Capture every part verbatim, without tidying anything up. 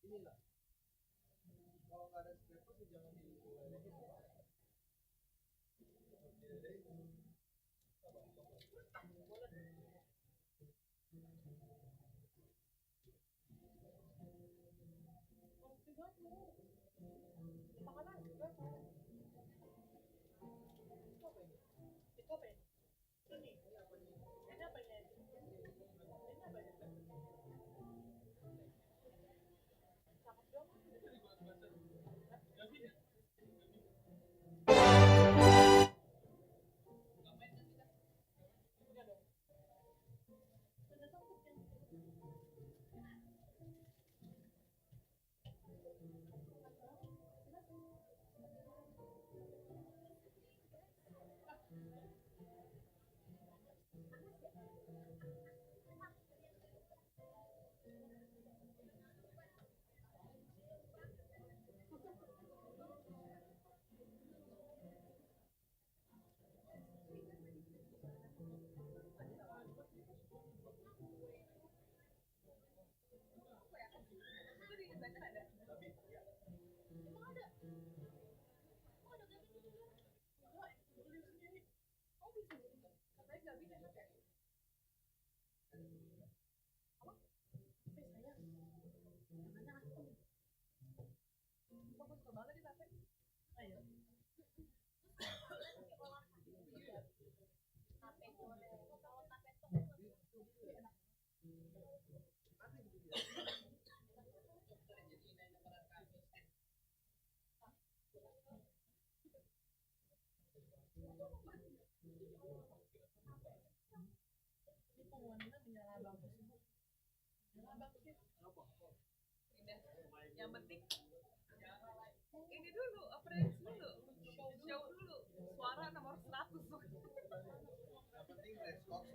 Inilah. Kalau nggak ada scraper sih jangan di. Yang penting ini dulu, apa dulu? Show dulu. Suara nomor seratus. Yang penting respon.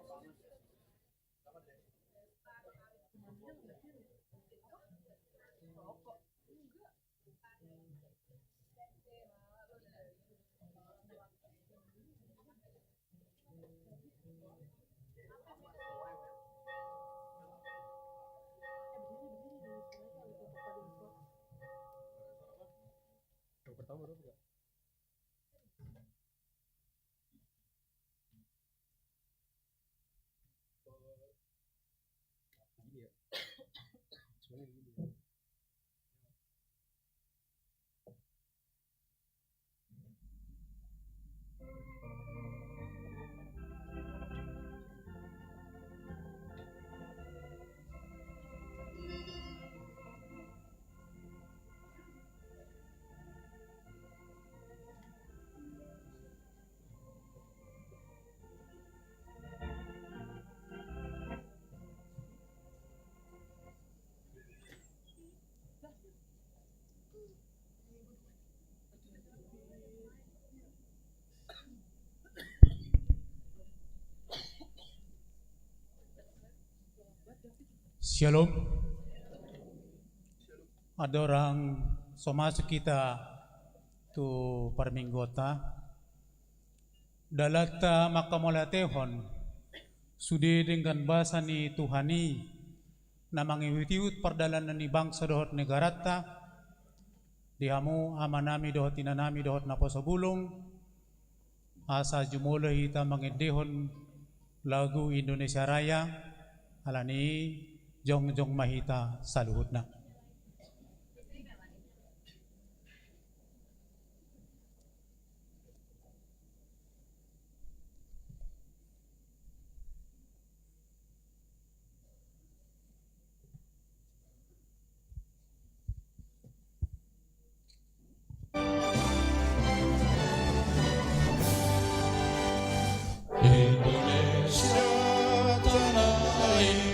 Yang pertama berapa, Kak? Gini ya. Sebenarnya gini ya. Syalom. Andorang so masuk hita tu parmingguonta, dalanta manghamauliatehon sude denggan basa ni Tuhan i, na mangihutihut pardalanan ni bangso dohot negaranta, di hamu amanami dohot inanami dohot naposo bulung, asa jumolo hita mangendehon lagu Indonesia Raya, alani jongjong ma hita saluhutna. Indonesia tanah air.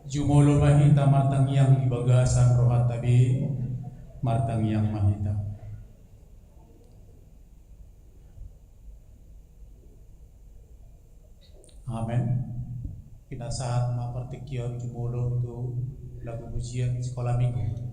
Jumolo ma hita martangiang di bagasan rohanta be, martangiang ma hita. Amen. Pinasahat ma partingkian jumolo tu lagu pujian sikola minggu.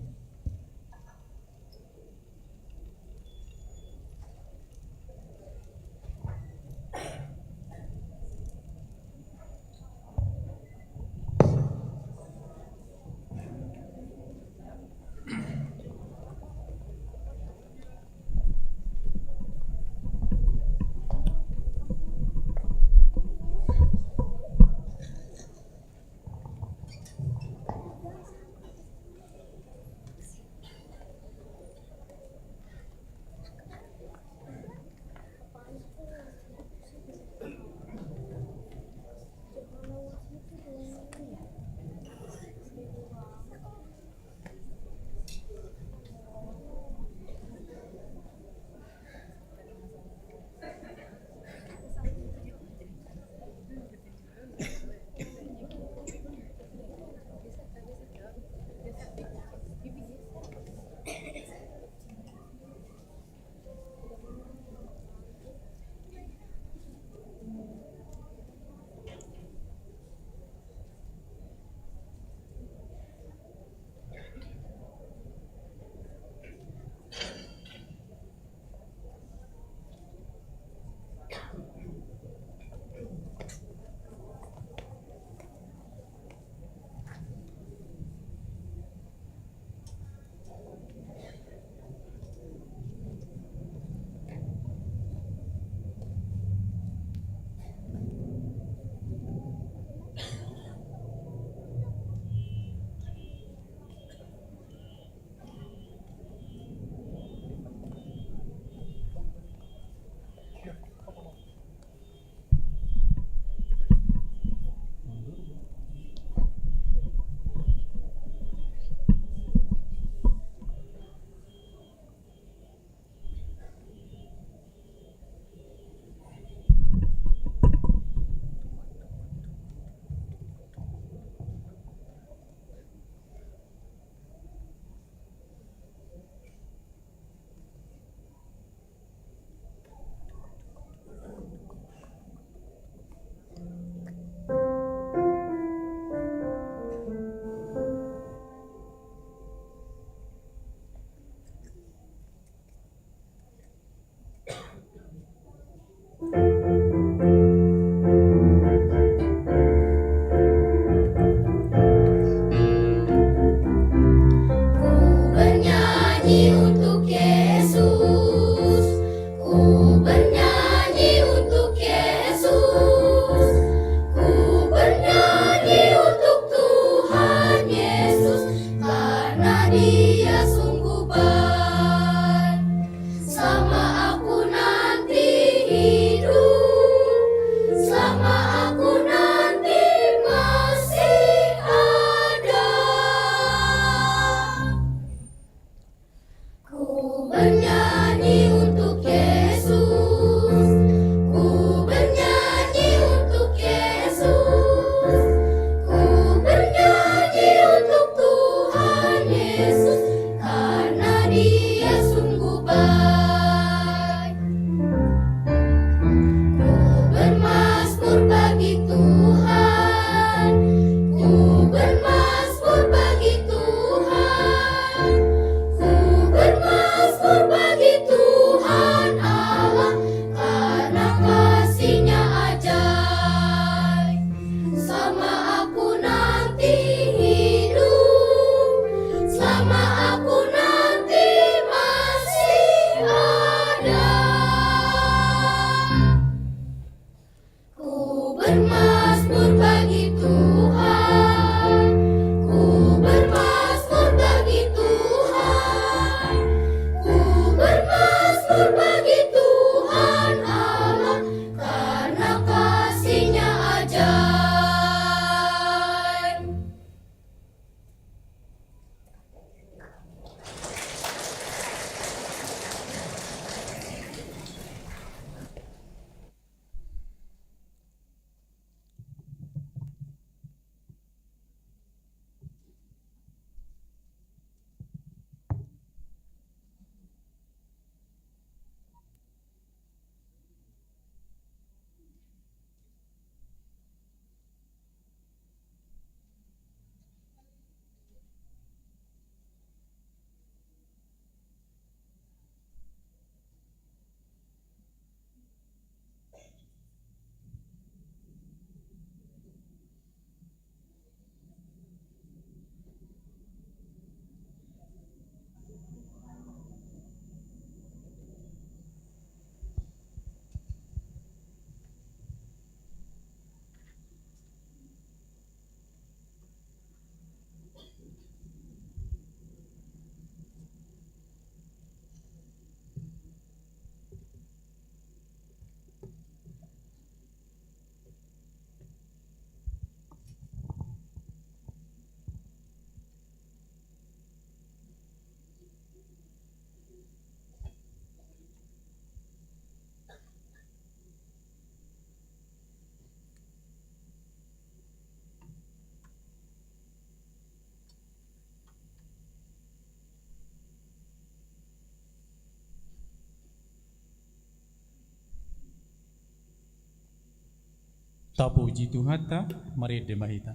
Tapuji Tuhanta, marende ma hita.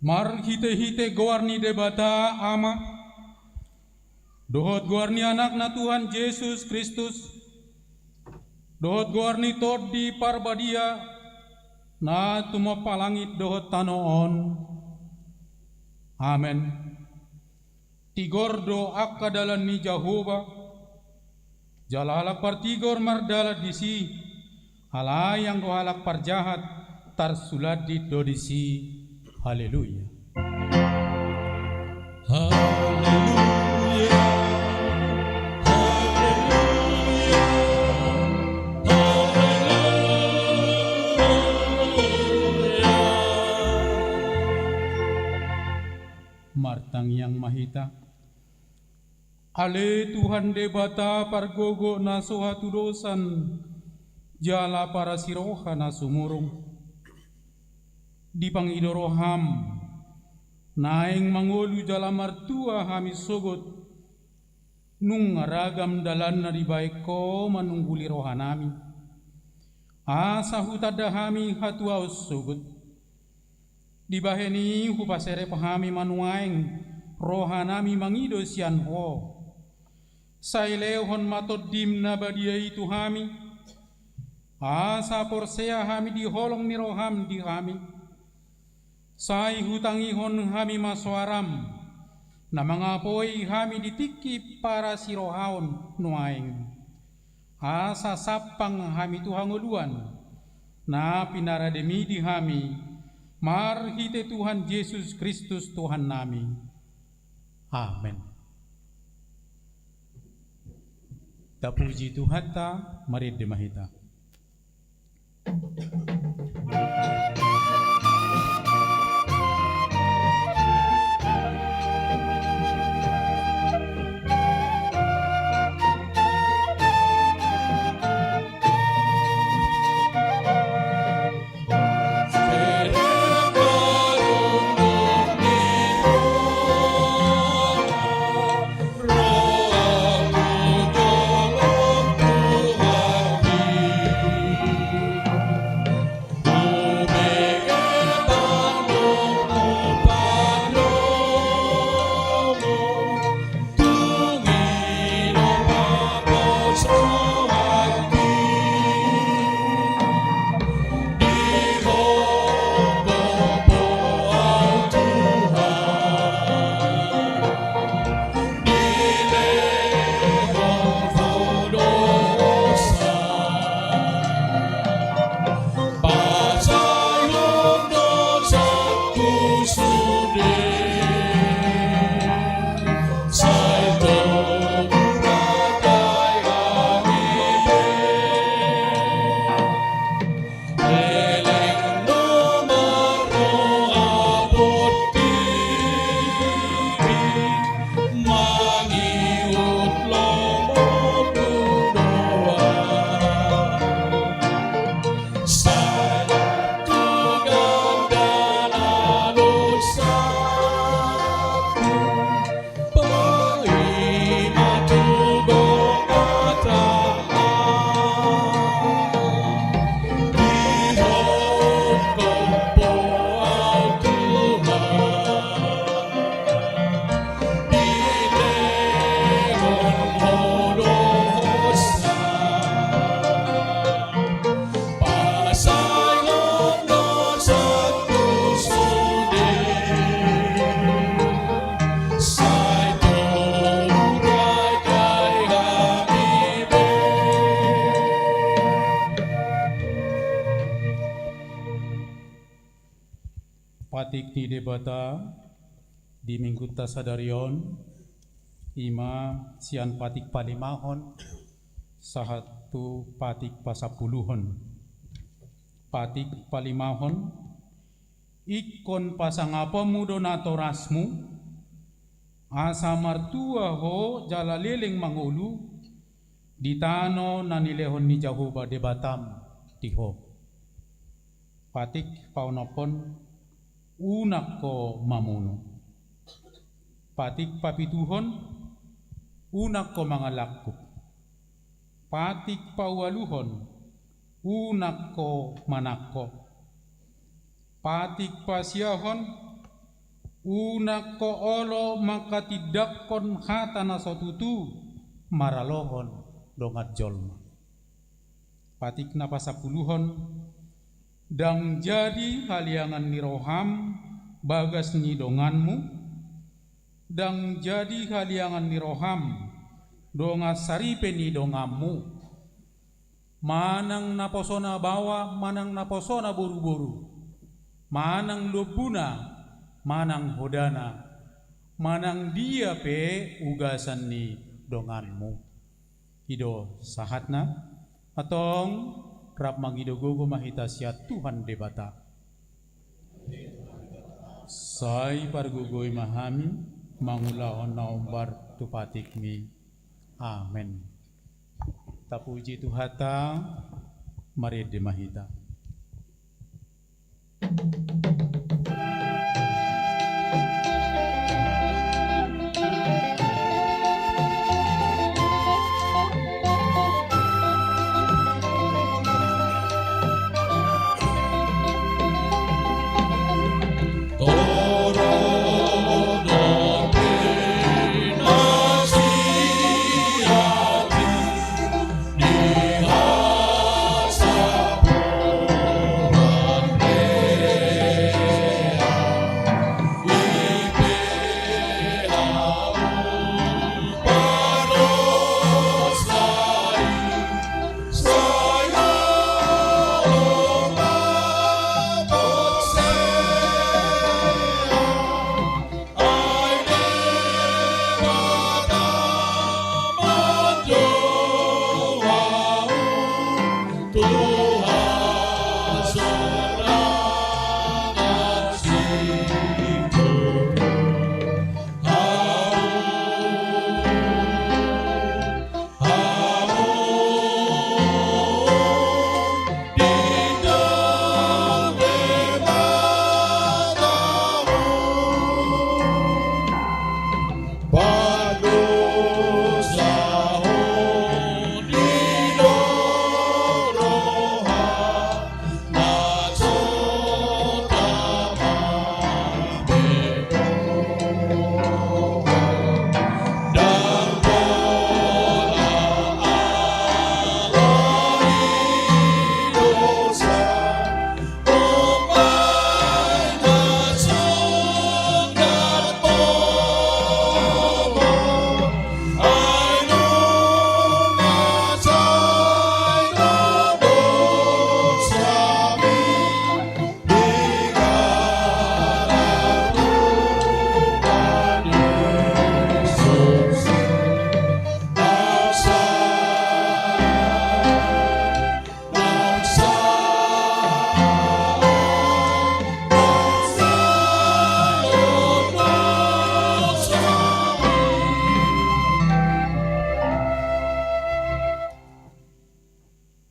Marhitehite goar ni Debata Ama, dohot goar ni Anakna Tuhan Jesus Kristus, dohot goar ni Tondi Parbadia, na tumompa langit dohot tano on. Amen. Tigor do angka dalan ni Jahowa, jala halak partigor mardalan disi, alai anggo halak parjahat tarsulandit do disi. Haleluya. Haleluya. Haleluya. Haleluya. Martangiang ma hita. Ale Tuhan Debata pargogo na so hatudosan, jala parasiroha na sumurung. Dipangido roham, naeng mangolu jala martua hami sogot, nunga ragam dalan na dibahen Ho manungguli rohanami. Asa hutanda hami hatuaon sogot. Dibahen i hupaserep hami ma nuaeng rohanami mangido sian Ho. Sai lehon ma Tondim na badia i tu hami, asa porsea hami di holong ni roham di hami. Sai hutangihon hami ma soaram, na mangapoi hami di tingki parasirohaon nuaeng. Asa sampang hami tu hangoluan, na pinarademi di hami, marhite Tuhan Jesus Kristus Tuhannami. Amen. Tapuji Tuhanta, marende ma hita. Patik ni Debata di Minggunta sadari on, i ma sian patik palimahon sahat tu patik pasampuluhon. Patik palimahon, ingkon pasangaponmu do natorasmu, asa martua ho jala leleng mangolu di tano na nilehon ni Jahowa Debatam di ho. Patik paonomhon, unang ho mamunu. Patik papituhon, unang ho mangalangkup. Patik paualuhon, unang ho manangko. Patik pasiahon, unang ho olo manghatindanghon hata na so tutu maralohon dongan jolma. Patik na pasampuluhon, ndang jadi haliangan ni roham bagas ni donganmu, ndang jadi haliangan ni roham dongan saripe ni donganmu, manang naposona baoa, manang naposona boruboru, manang lombuna, manang hodana, manang dia pe ugasan ni donganmu. I do sahatna. Antong rap mangido gogo ma hita sian Tuhan Debata. Sai pargogoi ma hami mangulahon na hombar tu patikmi. Amen. Tapuji Tuhanta, marende ma hita.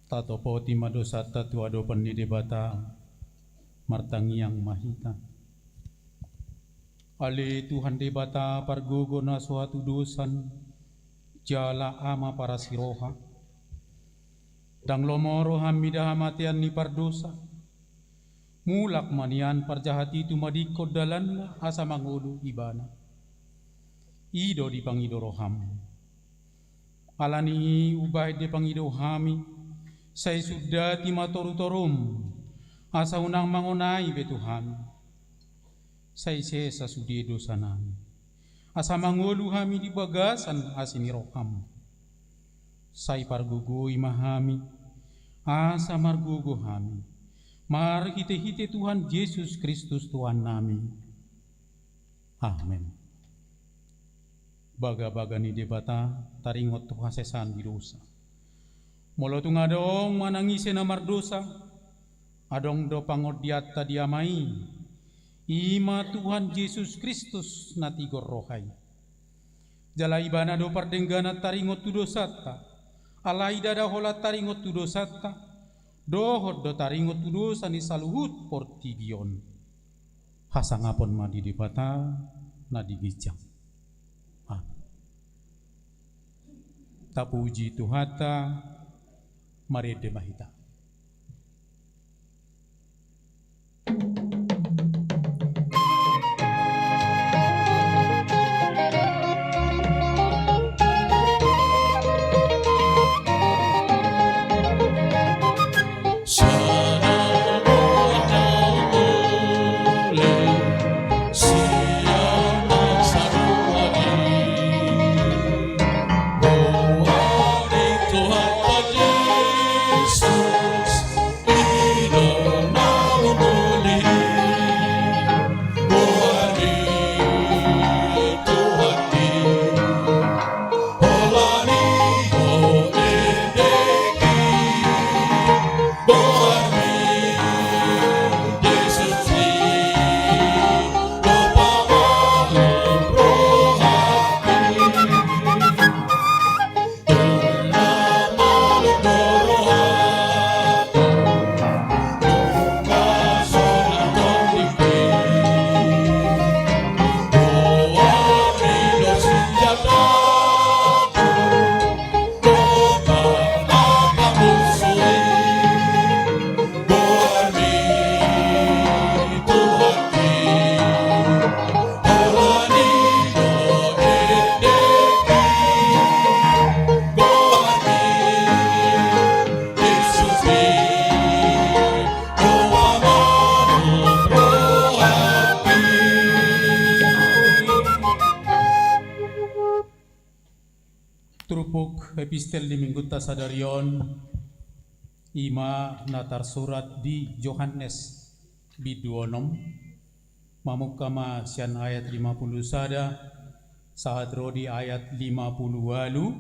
Tatopoti ma dosanta tu adopan ni Debata, martangiang ma hita. Ale Tuhan Debata pargogo na so hatudosan, jala Ama parasi roha. Ndang lomo roham mida hamatean ni pardosa. Mulak ma nian parjahat i tumadingkon dalanna asa mangolu ibana. I do dipangido roham. Ala ni i umbahen dipangido hami, sai sundati ma torutorum, asa unang mangonai be tu hami. Sai sesa sude dosanami, asa mangolu hami di bagasan asi ni roham. Sai pargogoi ma hami, asa margogo hami, Marhite-hite Tuhan Jesus Kristus Tuhannami. Amen. Bagabaga ni Debata taringot tu hasesaan di dosa. Molo tung adong manang ise na mardosa, adong do pangondianta di Ama i, i ma Tuhan Jesus Kristus na tigor roha i. Jala Ibana do pardengganan taringot tu dosanta, alai ndada holan taringot tu dosanta, dohot do taringot tu dosa ni saluhut portibi on. Hasangapon ma di Debata na di ginjang. Amen. Tapuji Tuhanta, marende ma hita. Turpuk epistel di minggunta sadari on, i ma na tarsurat di Johannes bindu onom, mamungka ma sian ayat lima pulu sada, sahat ro di ayat lima pulu ualu,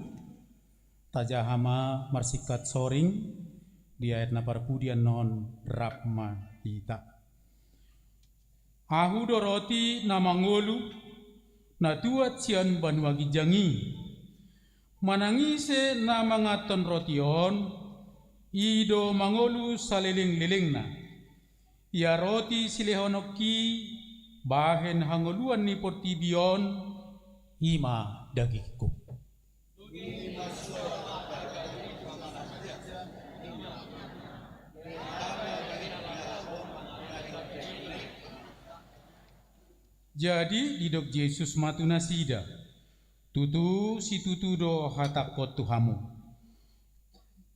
tajaha ma marsingkat soring di ayat na parpudi annon rap ma hita. Ahu do roti na mangolu, na tuat sian banua ginjang i. Manang ise na manganhon roti on, i do mangolu saleleng-lelengna. Ia roti silehononki bahen hangoluan ni portibi on, i ma dagingku. Jadi didok Jesus ma tu nasida, tutu situtu do hatangkon tu hamu.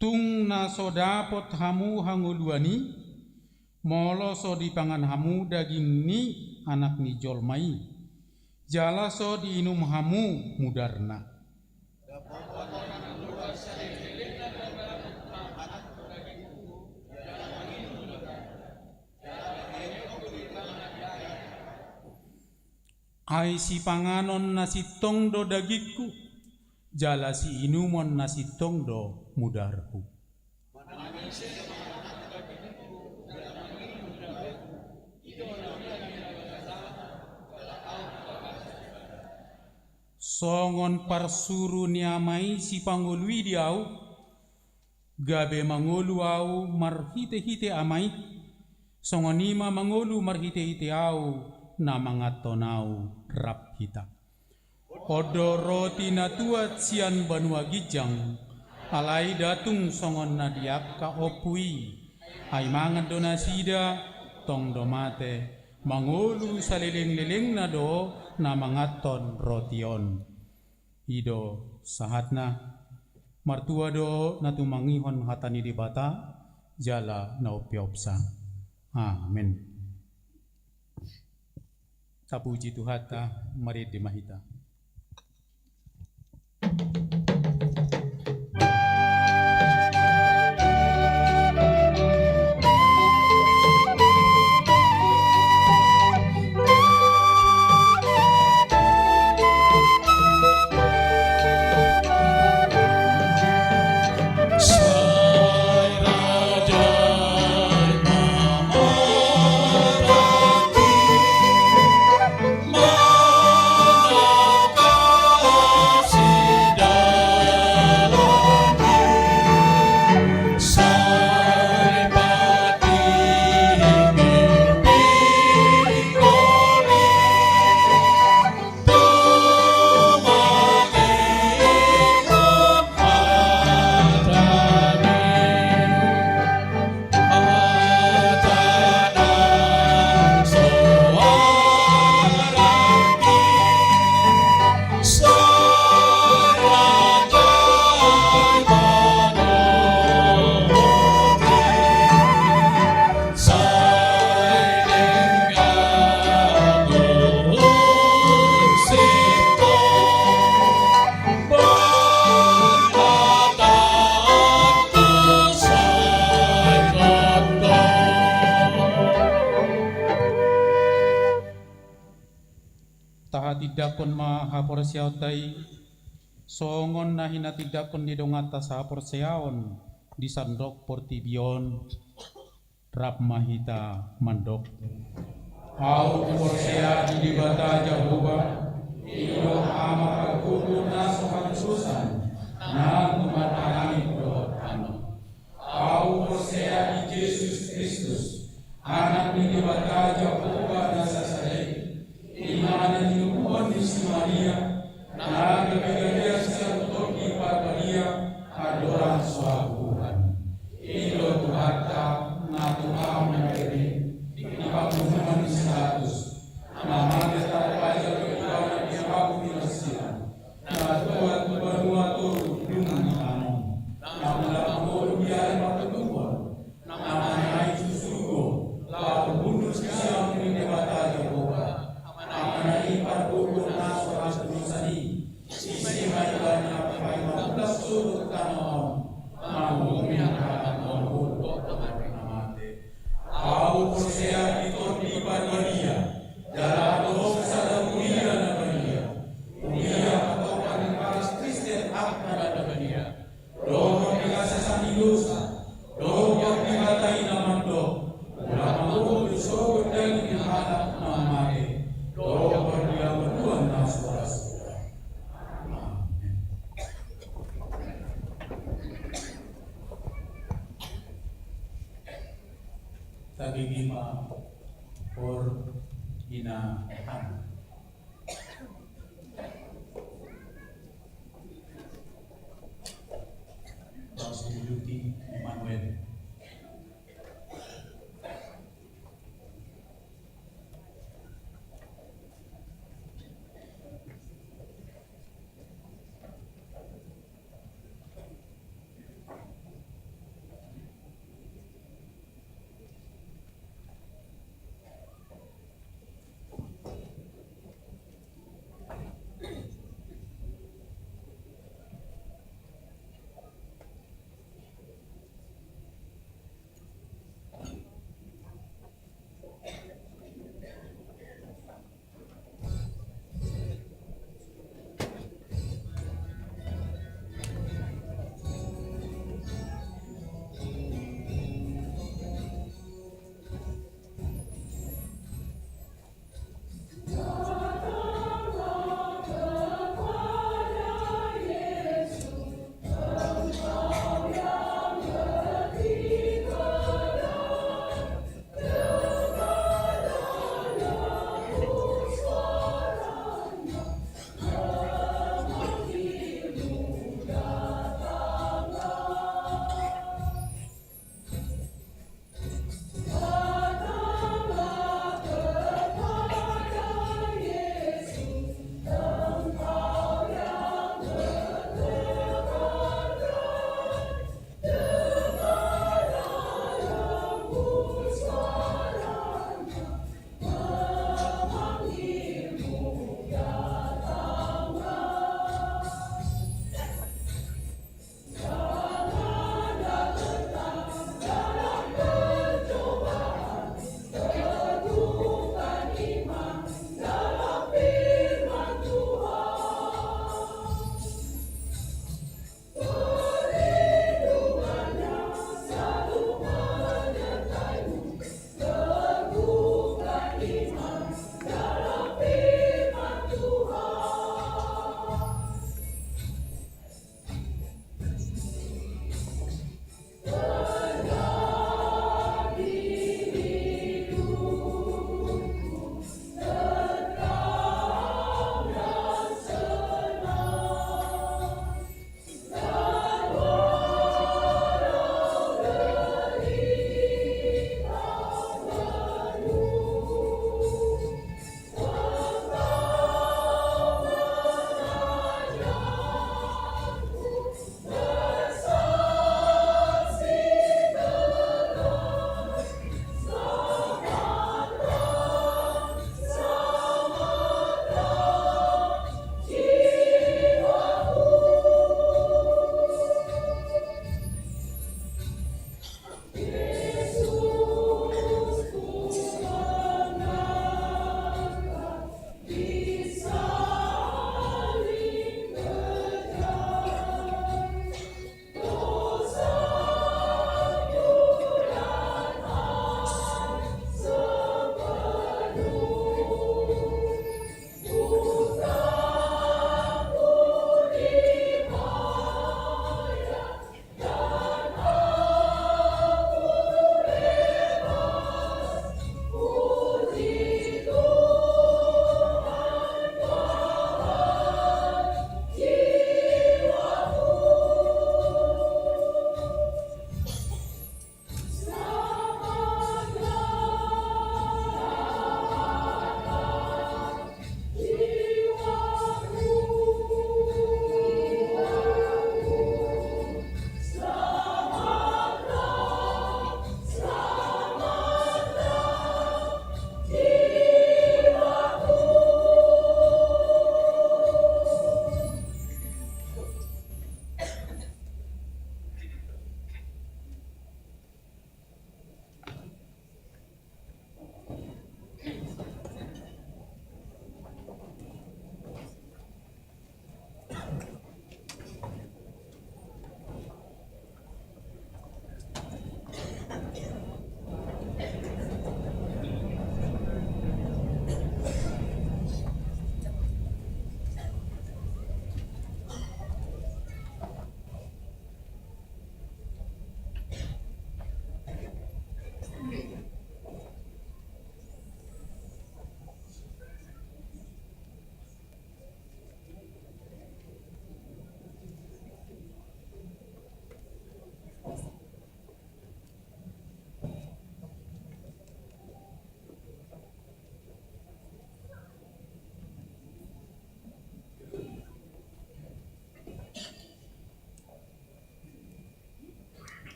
Tung na so dapot hamu hangoluan i, molo so dipangan hamu daging ni Anak ni jolma i, jala so diinum hamu mudarna. Ai sipanganon na sintong do dagingku, jala siinumon na sintong do mudarhu. Songon parsuru ni Ama i sipangolu i di ahu, gabe mangolu ahu marhite-hite Ama i, songon i ma mangolu marhite-hite ahu na manganhon ahu rap hita. On do roti na tuat sian banua ginjang, alai ndada tung songon na di angka ompu i. Ai mangan do nasida, tong do mate, mangolu saleleng-lelengna do na manganhon roti on. I do sahatna. Martua do na tumangihon hata ni Debata, jala na umpeopsa. Amen. Tapuji Tuhanta, marende ma hita. Tahatindangkon ma haporseaonta i, songon na hinatindangkon ni donganta sahaporseaon di sandok portibi on, rap ma hita mandok. Ahu porsea di Debata Jahowa, i do Ama pargogo na so halusan, nang tu marhaha ni dohot tano. Ahu porsea di Jesus Kristus, Anak ni Debata Jahowa na sasada i, i ma na tinubuhon ni si Maria, na gabe gabean sian Tondi Parbadia, andorang so ahu buhan. I do Tuhanta, na tu ahu na gabe, di pamunuan ni si Pilatus, na mate tarpajal do ibana di ahu di Nasira, na tuat tu banua toru dung di tano, na mulak mangolu di ari patoluhon, na manaek tu surgo, laho hundul tu siamun ni Debata Jahowa, Ama na i pargogo na so halusan i, ise ma ibana paima mulak sogot tu tano on, manguhumi angka na mangolu dohot angka na mate. Ahu porsea di Tondi Parbadia, jala adong sada huria na badia, huria hatopan ni parasta Kristen angka na badia, dohot di hasesaan ni dosa, dohot di hata i na mandok, mulak mangolu sogot daging ni halak na mate, dohot di hamagoan na so ra sogot. Amen. Tabege ma hor ina Hana. Laos diuduti Immanuel.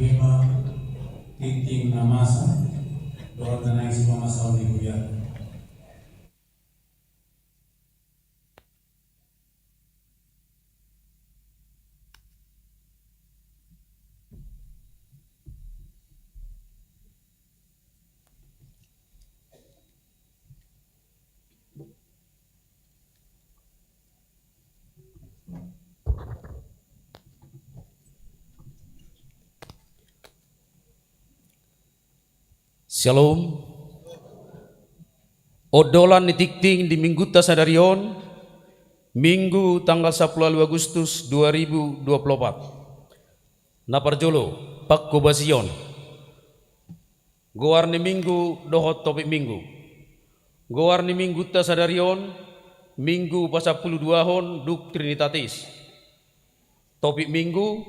Ima tingting na masa dohot na naeng sipamasahon ni huriatta. Syalom. Ondolan ni tingting di minggunta sadari on, Minggu tanggal sampulu ualu Agustus dua ribu dua puluh opat. Na parjolo, pangkobasion. Goar ni minggu dohot topik minggu. Goar ni minggunta sadari on, Minggu pasampuluduahon dung Trinitatis. Topik minggu,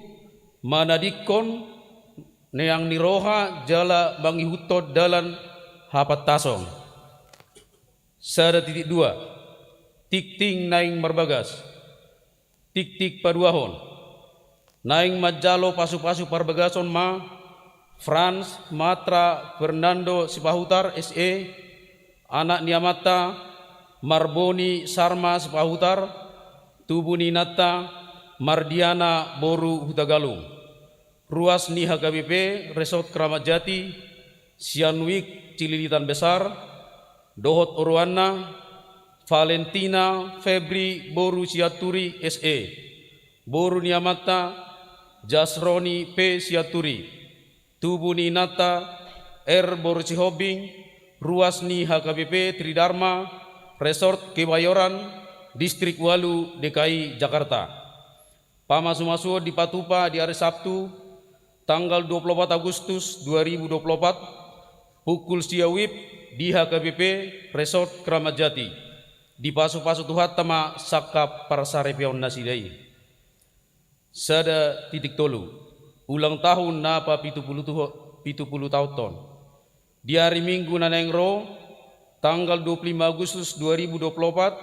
manadingkon neang ni roha jala mangihuthon dalan hapantason. Sada titik dua, tingting naeng marbagas. Tingting paduahon, naeng manjalo pasupasu parbagason ma Franz Matra Fernando Sipahutar, S E, anak ni amanta Marboni Sarma Sipahutar, tubu ni inanta Mardiana boru Hutagalung. Ruas ni H K B P Resort Kramat Jati, Sianwik Cililitan Besar, dohot oroanna Valentina Febri boru Sianturi, S E, boru ni amanta Jasroni P Sianturi, tubu ni inanta R boru Sihombing, ruas ni H K B P Tridharma, Resort Kebayoran, Distrik ualu, D K I Jakarta. Pamasumasuon dipatupa di ari Sabtu, tanggal dua puluh opat Agustus dua ribu dua puluh opat, pukul sia WIB di H K B P Resort Kramat Jati. Dipasupasu Tuhanta ma sangkap parsaripeon nasida i. Sada titik tolu, ulang tahun na papitu pulu tuho-, pitu pulu taonhon. Di ari Minggu na naeng ro, tanggal dua puluh lima Agustus dua ribu dua puluh opat,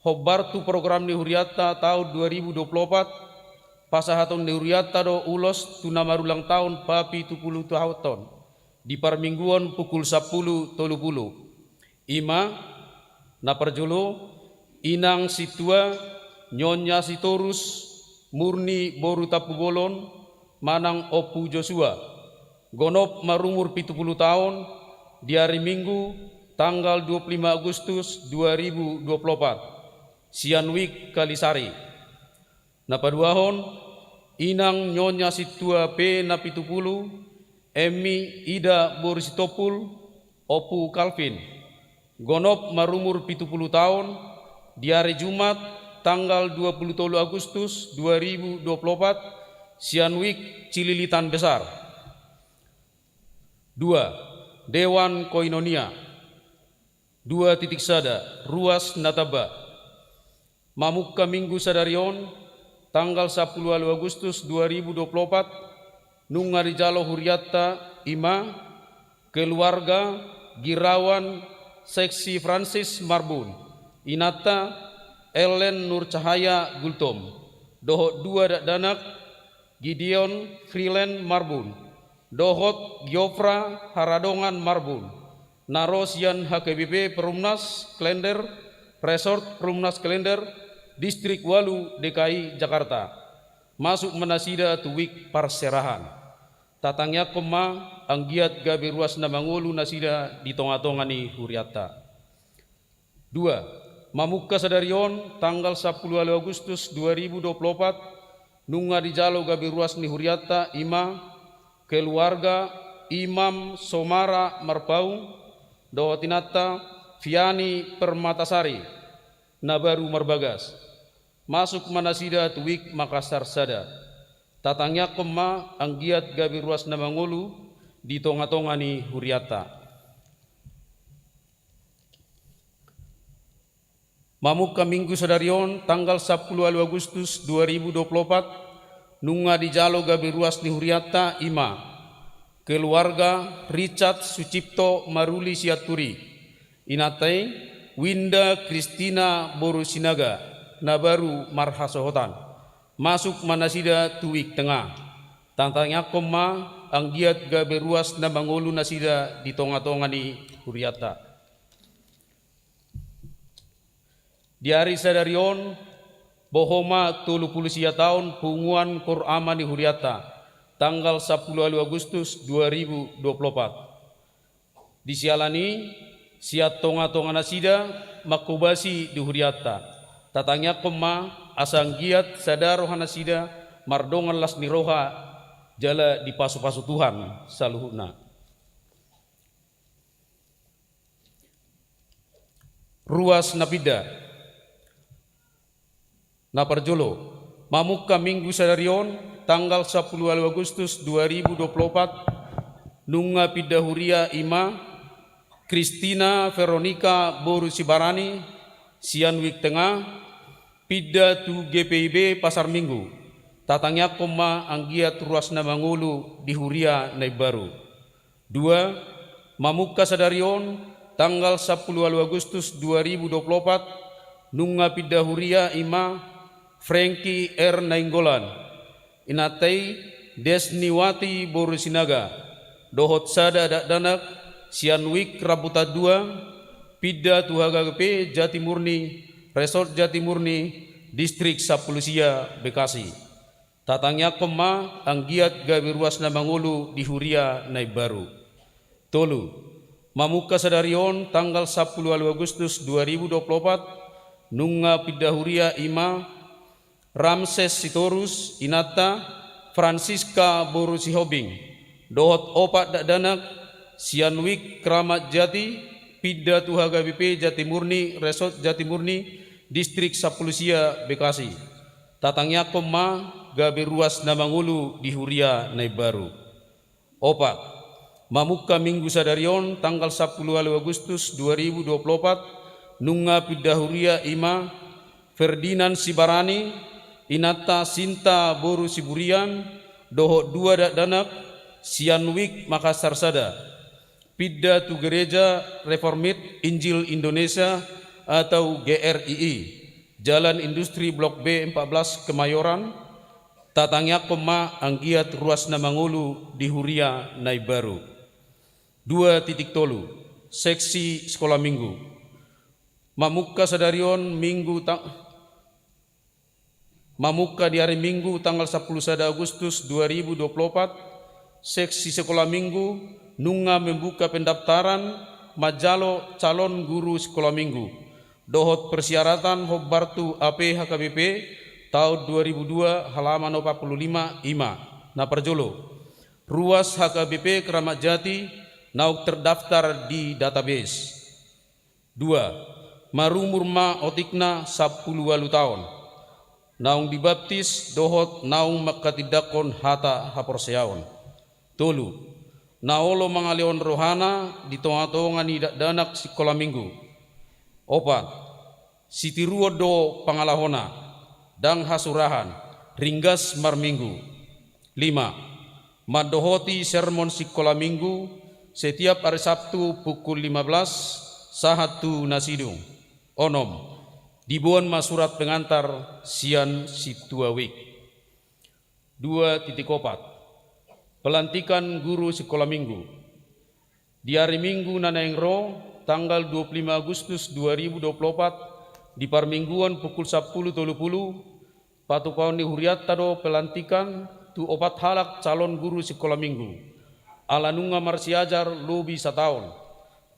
hombar tu program ni huriatta taon dua ribu dua puluh opat, pasahaton ni huriatta do ulos tu na marulang tahun papitu pulu taonhon, di parmingguon pukul sampulu tolu pulu. Ima, na parjolo, inang sintua, Nyonya Sitorus Murni boru Tampubolon, manang Ompu Josua, gonop marumur pitu pulu taon, di ari Minggu, tanggal dua puluh lima Agustus dua ribu dua puluh opat, Sianwik Kalisari. Na paduahon, inang Nyonya Sintua P na pitu pulu, Emmi Ida boru Sitompul, Ompu Kalvin, gonop marumur pitu pulu taon, di ari Jumat, tanggal dua puluh tolu Agustus dua ribu dua puluh opat, Sianwik Cililitan Besar. Dua, Dewan Koinonia. Dua titik sada, ruas na tamba. Mamungka Minggu sadari on, tanggal sampulu ualu Agustus dua ribu dua puluh opat, nunga dijalo huriatta, ima, keluarga Girawan Seksi Francis Marbun, inanta Ellen Nurcahaya Gultom, dohot dua dakdanak, Gideon Freeland Marbun, dohot Giofra Haradongan Marbun, na ro sian H K B P Perumnas Klender, Resort Perumnas Klender, Distrik ualu, D K I Jakarta. Masuk ma nasida tu wijk parserahan. Tatangiangkon ma anggiat gabe ruas na mangolu nasida di tongatonga ni huriatta. Dua, mamungka sadari on, tanggal sampulu ualu Agustus dua ribu dua puluh opat, nunga dijalo gabe ruas ni huriatta, ima, keluarga Imam Somara Marpaung, dohot inanta Fiani Permatasari, na baru marbagas. Masuk ma nasida tu wijk Makassar sada. Tatangiangkon ma anggiat gabe ruas na mangolu di tongatonga ni huriatta. Mamungka Minggu sadari on, tanggal sampulu ualu Agustus dua ribu dua puluh opat, nunga dijalo gabe ruas ni huriatta, ima, keluarga Richard Sucipto Maruli Sianturi, inanta i Winda Kristina boru Sinaga, na baru marhasohotan. Masuk ma nasida tu wijk Tengah. Tatangiangkon ma anggiat gabe ruas na mangolu nasida di tonga-tonga ni hurianta. Di ari sadari on, boho ma tolu pulu sia taon punguan koor ama ni hurianta, tanggal sampulu ualu Agustus dua ribu dua pulu opat. Di siala ni i, sian tonga-tonga nasida mangkobasi di hurianta. Tatangiangkon ma asa anggiat sada roha nasida mardongan las ni roha jala dipasu-pasu Tuhan saluhutna. Ruas na pinda. Na parjolo, mamungka Minggu sadari on, tanggal sampulu ualu Agustus dua ribu dua pulu opat, nunga pinda huria i ma Kristina Veronica boru Sibarani, sian Wijk Tengah, pinda tu G P I B Pasar Minggu. Tatangiangkon ma anggiat ruas na mangolu di huria na imbaru. Dua, mamungka sadari on, tanggal sampulu ualu Agustus dua ribu dua pulu opat, nunga pinda huria i ma Frankie R Nainggolan, inanta i Desniwati boru Sinaga, dohot sada dakdanak sian Wijk Rambutan dua, pinda tu H K B P Jatimurni, Resort Jatimurni, Distrik sampulu sia Bekasi. Tatangiangkon ma anggiat gabe ruas na mangolu di huria na imbaru. Tolu, mamungka sadari on, tanggal sampulu ualu Agustus dua ribu dua pulu opat, nunga pinda huria i ma Ramses Sitorus, inanta Francisca boru Sihombing, dohot opat dakdanak sian Wijk Kramat Jati, pinda tu H K B P Jatimurni, Resort Jatimurni, Distrik sampulu sia Bekasi. Tatangiangkon ma gabe ruas na mangolu di huria na imbaru. Opat, mamungka Minggu sadari on, tanggal sampulu ualu Agustus dua ribu dua pulu opat, nunga pinda huria i ma Ferdinand Sibarani, inanta Sinta boru Siburian, dohot dua dakdanak sian Wijk Makassar sada, pinda tu Gereja Reformit Injil Indonesia atau G R I I, Jalan Industri Blok B empat belas Kemayoran. Tatangiangkon ma anggiat ruas na mangolu di huria na imbaru. Dua titik tolu, seksi sekolah minggu. Mamungka sadari on Minggu ta-, mamungka di ari Minggu tanggal sampulu sada Agustus dua ribu dua pulu opat, seksi sekolah minggu nunga membuka pendaftaran manjalo calon guru sekolah minggu dohot persyaratan hombar tu A P H K B P taon dua ribu dua halaman opat pulu lima i ma. Na parjolo, ruas H K B P Kramat Jati naung terdaftar di database. Dua, marumur ma otikna sampulu ualu taon, naung dibaptis dohot naung manghatindanghon hata haporseaon. Tolu, na olo mangalehon rohana di tonga-tonga ni dakdanak sikola minggu. Opat, sitiruon do pangalahona, ndang hasurahan, ringgas marminggu. Lima, mandohoti sermon sikola minggu setiap ari Sabtu pukul lima belas sahat tu na sidung. Onom, diboan ma surat pengantar sian sintua Wijk. Dua titik opat, pelantikan guru sikola minggu. Di ari Minggu na naeng ro, tanggal dua pulu lima Agustus dua ribu dua pulu opat, di parmingguon pukul sampulu tolu pulu, patupaon ni hurianta do pelantikan tu opat halak calon guru sikola minggu. Ala nunga marsiajar lobi sataon,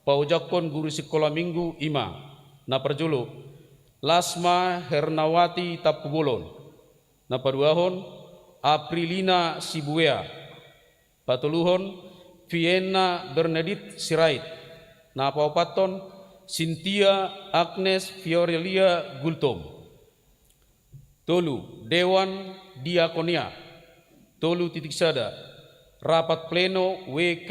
paojakhon guru sikola minggu i ma. Na parjolo, Lasma Hernawati Tampubolon. Na paduahon, Aprilina Sibuea. Patoluhon, Vienna Bernadette Sirait. Na paopathon, Cynthia Agnes Fiorelia Gultom. Tolu, Dewan Diakonia. Tolu titik sada, rapat pleno W K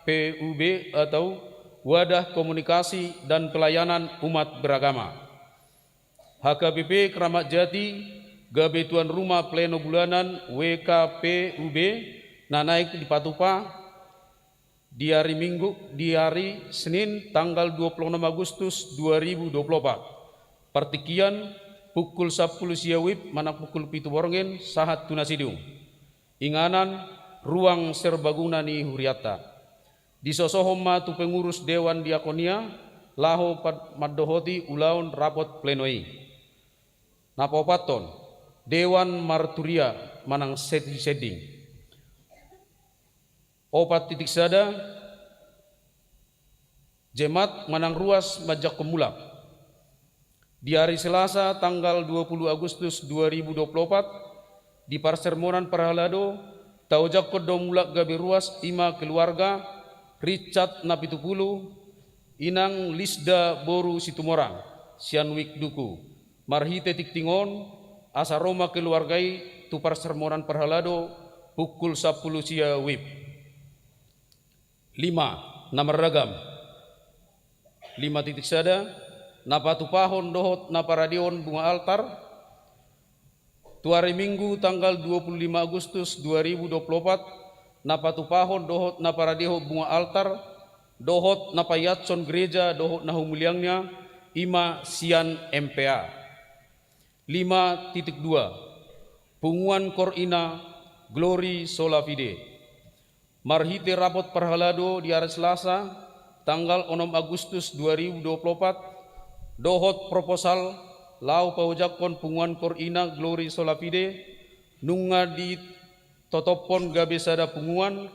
P U B atau Wadah Komunikasi dan Pelayanan Umat Beragama. H K B P Kramat Jati gabe tuan rumah pleno bulanan W K P U B na naeng dipatupa di ari Minggu, di ari Senin tanggal dua puluh enam Agustus dua ribu dua puluh opat. Partingkian pukul sampulu sia WIB manang pukul pitu borngin sahat tu na sidung. Inganan, ruang serbaguna ni hurianta. Disosohon ma tu pengurus dewan diakonia, laho pad-, mandohoti ulaon rapot pleno i. Na paopathon, dewan marturia manang sending-sending. Opat titik sada, jemat manang ruas manjangkon mulak. Di ari Selasa tanggal dua puluh Agustus dua ribu dua puluh opat, di parsermonan parhalado, taojakkon do mulak gabe ruas, i ma keluarga Richard Napitupulu, inang Lisda boru Situmorang, sian Wijk Duku. Marhite tingting on, asa ro ma keluarga i tu parsermonan parhalado pukul sampulu sia WIB. Lima, na marragam. Lima titik sada, na patupahon dohot na paradehon bunga altar. Tu ari Minggu tanggal dua puluh lima Agustus dua ribu dua puluh opat, na patupahon dohot na paradehon bunga altar, dohot na paiashon gereja dohot na humiliangna, i ma sian M P A. Lima titik dua, punguan Kor Ina Glory Sola Fide. Marhite rapot parhalado di ari Selasa, tanggal onom Agustus dua ribu dua puluh opat, dohot proposal laho paojakkon punguan Kor Ina Glory Sola Fide, nunga ditotophon gabe sada punguan,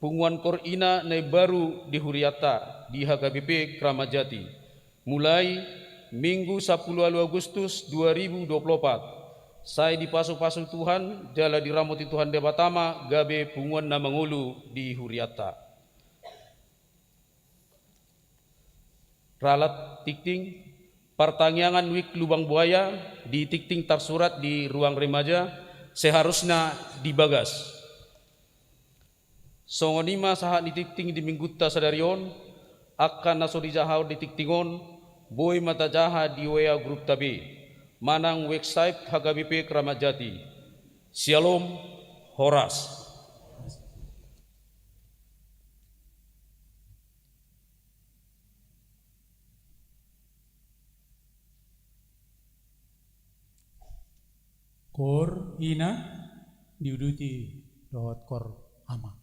punguan Kor Ina na imbaru di hurianta di H K B P Kramat Jati. Mulai Minggu sampulu ualu Agustus dua ribu dua puluh opat, sai dipasupasu Tuhan, jala diramoti Tuhan Debata ma gabe punguan na mangolu di hurianta. Ralat tingting, partangiangan Wijk Lubang Buaya di tingting tarsurat di ruang remaja, seharusnya di bagas. Songon i ma sahat ni tingting di Minggunta sadari on, angka na so dijahahon di tingting on, boi ma tajaha di W A grup ta be, manang website H K B P Kramat Jati. Syalom, horas. Kor Ina diuduti dohot Kor Ama.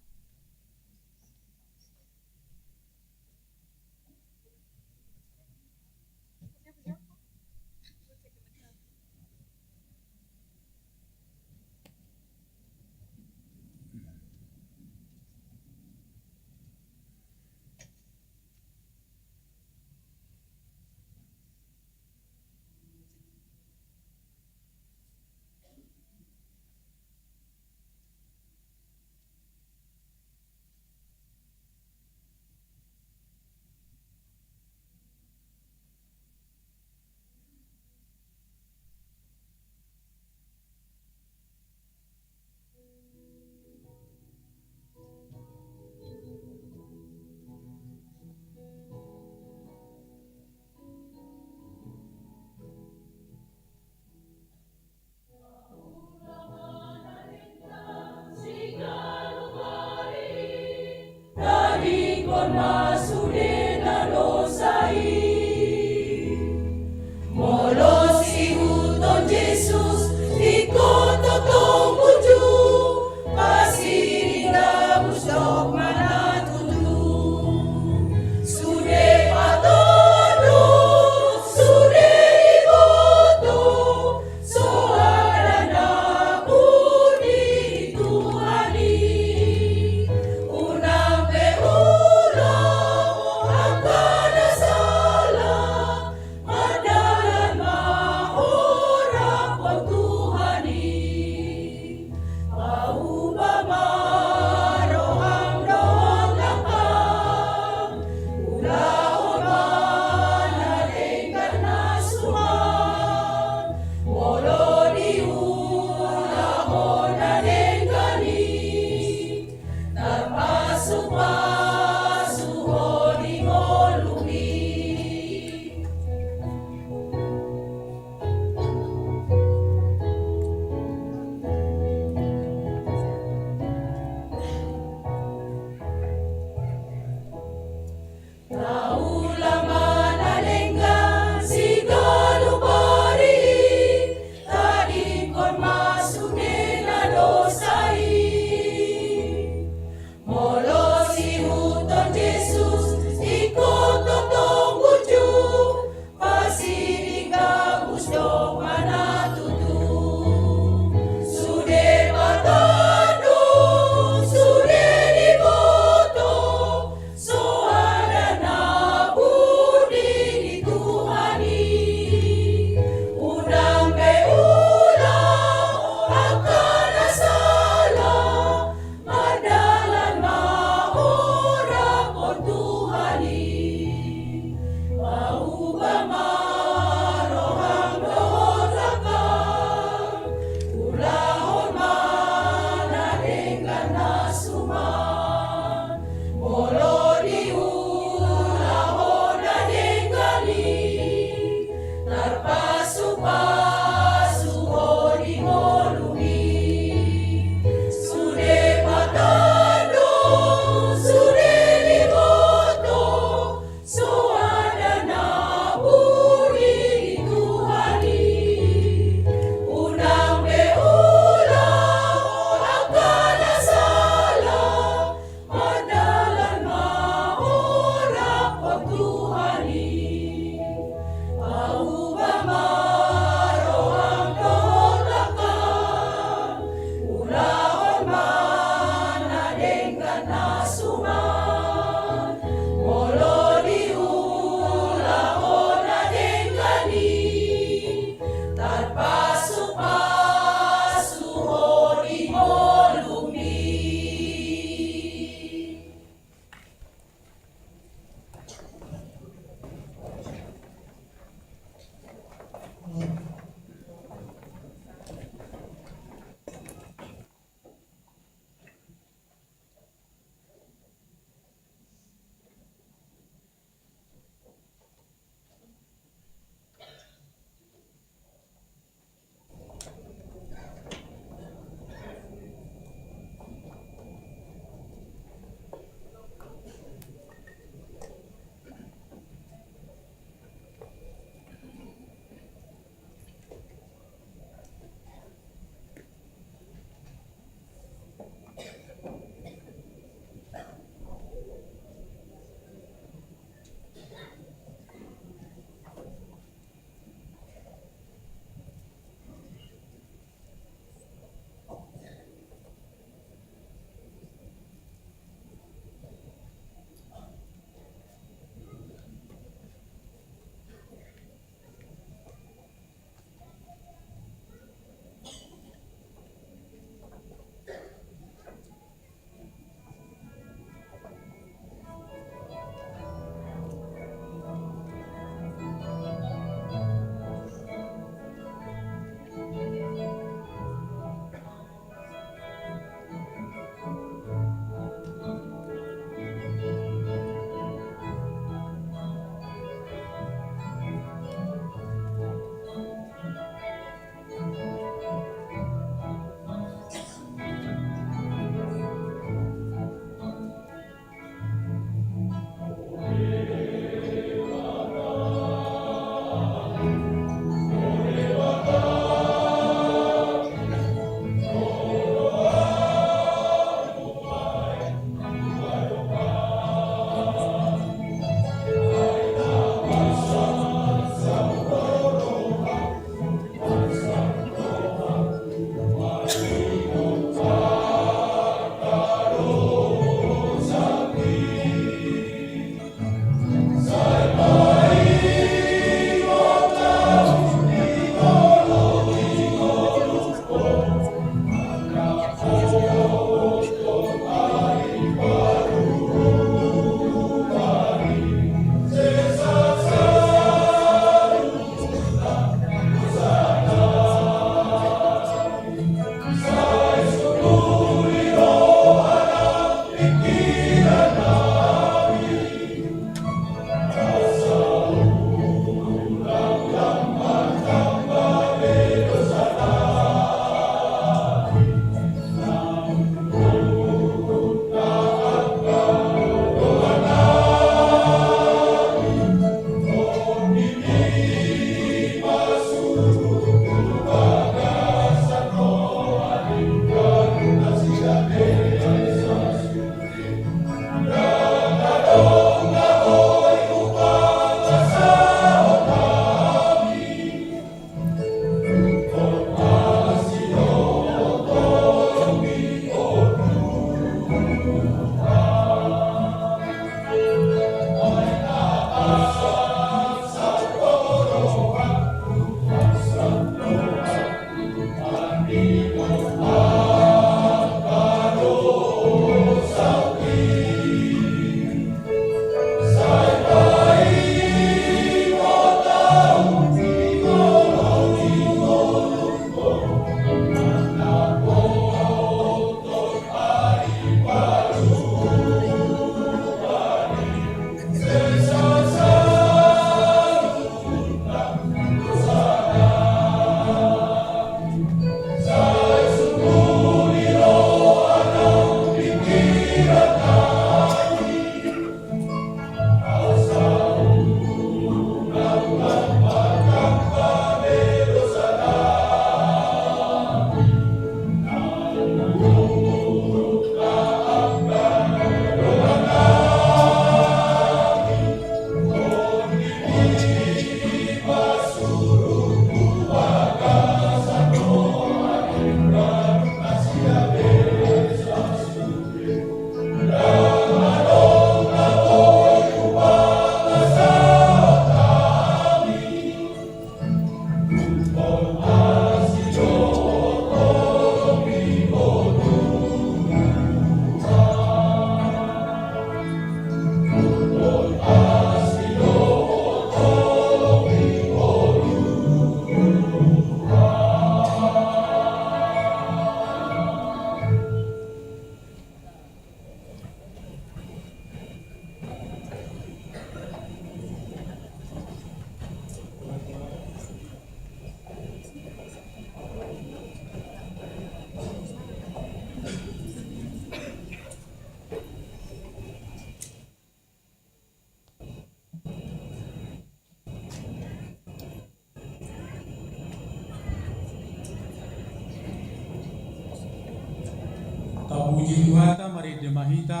Puji Tuhanta, marende ma hita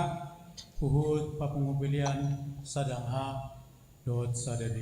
huhut papungu pelean sada H dohot sada B.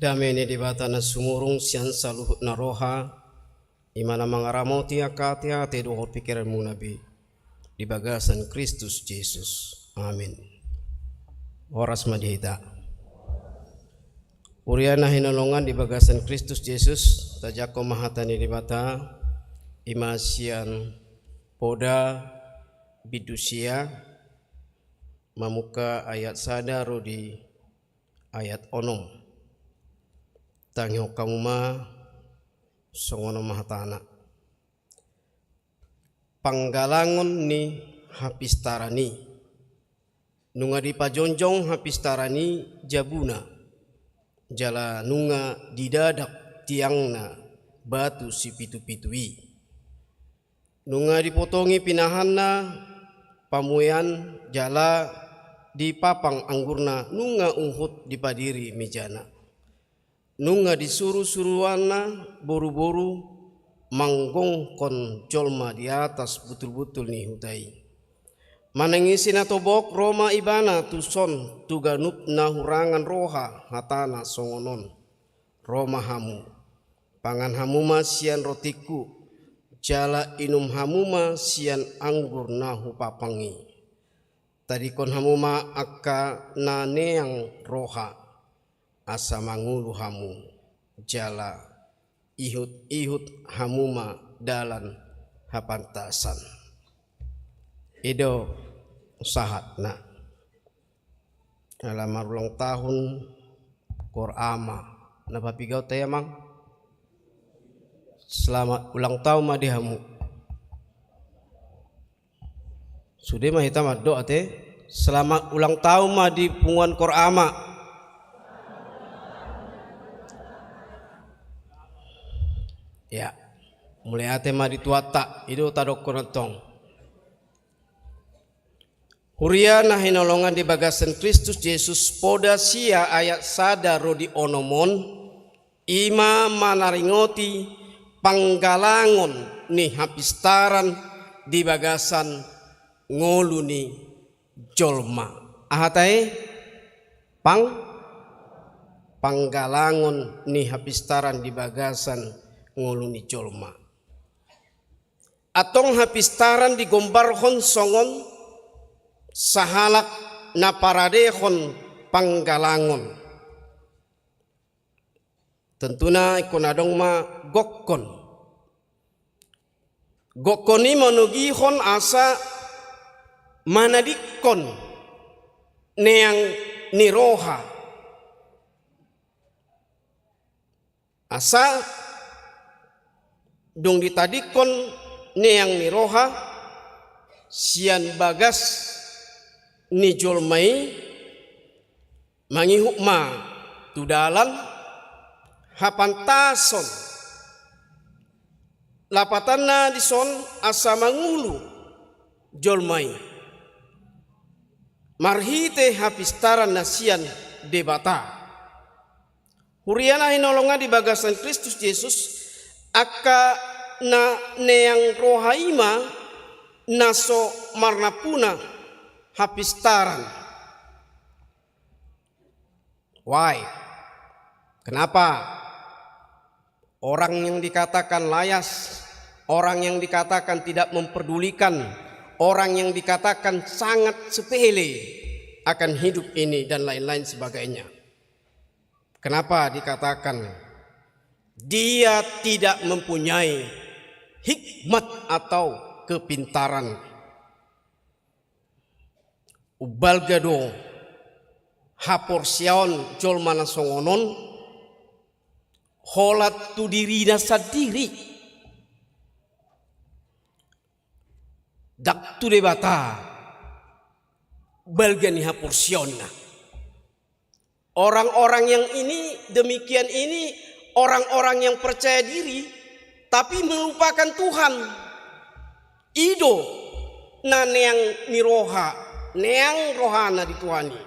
Dame ni Debata na sumurung sian saluhut na roha, i ma na mangaramoti angka ateate dohot pingkiranmuna be di bagasan Kristus Jesus. Amin. Horas ma di hita. Huria na hinaholongan di bagasan Kristus Jesus, tajangkon ma hata ni Debata, i ma sian Poda bindu sia, mamungka ayat sada ro di ayat onom. Tangihon hamu ma, songon on ma hatana. Panggalangon ni hapistaran i. Nunga dipajongjong hapistaran i jabuna, jala nunga didadak tiangna batu sipitu-pitu i. Nunga dipotongi pinahanna pamuean, jala di papang anggurna nunga huhut dipadiri mejana. Nunga disuru-suruanna boru-boru manggongkon jolma di atas butul-butul ni huta i. Manang ise na tobok, ro ma ibana tuson tu ganup na hurangan roha, hatana songon on. Ro ma hamu, pangan hamu ma sian rotingku, jala inum hamu ma sian anggur na hupapang i. Tadingkon hamu ma angka na neang roha, asa mangolu hamu, jala ihut-ihut hamu ma dalan hapantasan. I do sahatna. Ala marulang tahun Kor Ama. Na papigaon ta i, Amang? Selamat ulang tahun ma di hamu. Sude ma hita mandok ate. Selamat ulang tahun ma di punguan Kor Ama. Ya. Mauliate ma di Tuhanta, i do tadokkon antong. Huria na hinaholongan di bagasan Kristus Jesus, Poda sia ayat sada ro di onom on, i ma manaringoti panggalangon ni hapistaran di bagasan ngolu ni jolma. Aha ta i? Pang-, panggalangon ni hapistaran di bagasan ngolu ni jolma. Antong hapistaran digombarhon songon sahalak na paradehon panggalangon. Tentuna ingkon adong ma gokkon. Gokkon i manogihon asa manadingkon neang ni roha. Asa dung ditadingkon neang ni roha sian bagas ni jolma i, mangihut ma tu dalan hapantason. Lapatanna dison asa mangolu jolma i marhite hapistaran na sian Debata. Huria na hinaholongan di bagasan Kristus Jesus, angka na neang roha i ma na so marnampuna hapistaran. Why? Kenapa? Orang yang dikatakan layas, orang yang dikatakan tidak memperdulikan, orang yang dikatakan sangat sepele akan hidup ini, dan lain-lain sebagainya. Kenapa dikatakan dia tidak mempunyai hikmat atau kepintaran? Umbalga do haporseaon jolma na songon on holan tu dirina sandiri. Ndang tu Debata balga ni haporseaonna. Orang-orang yang ini, demikian ini, orang-orang yang percaya diri, tapi melupakan Tuhan. I do na neang ni roha, neang rohana di Tuhan i.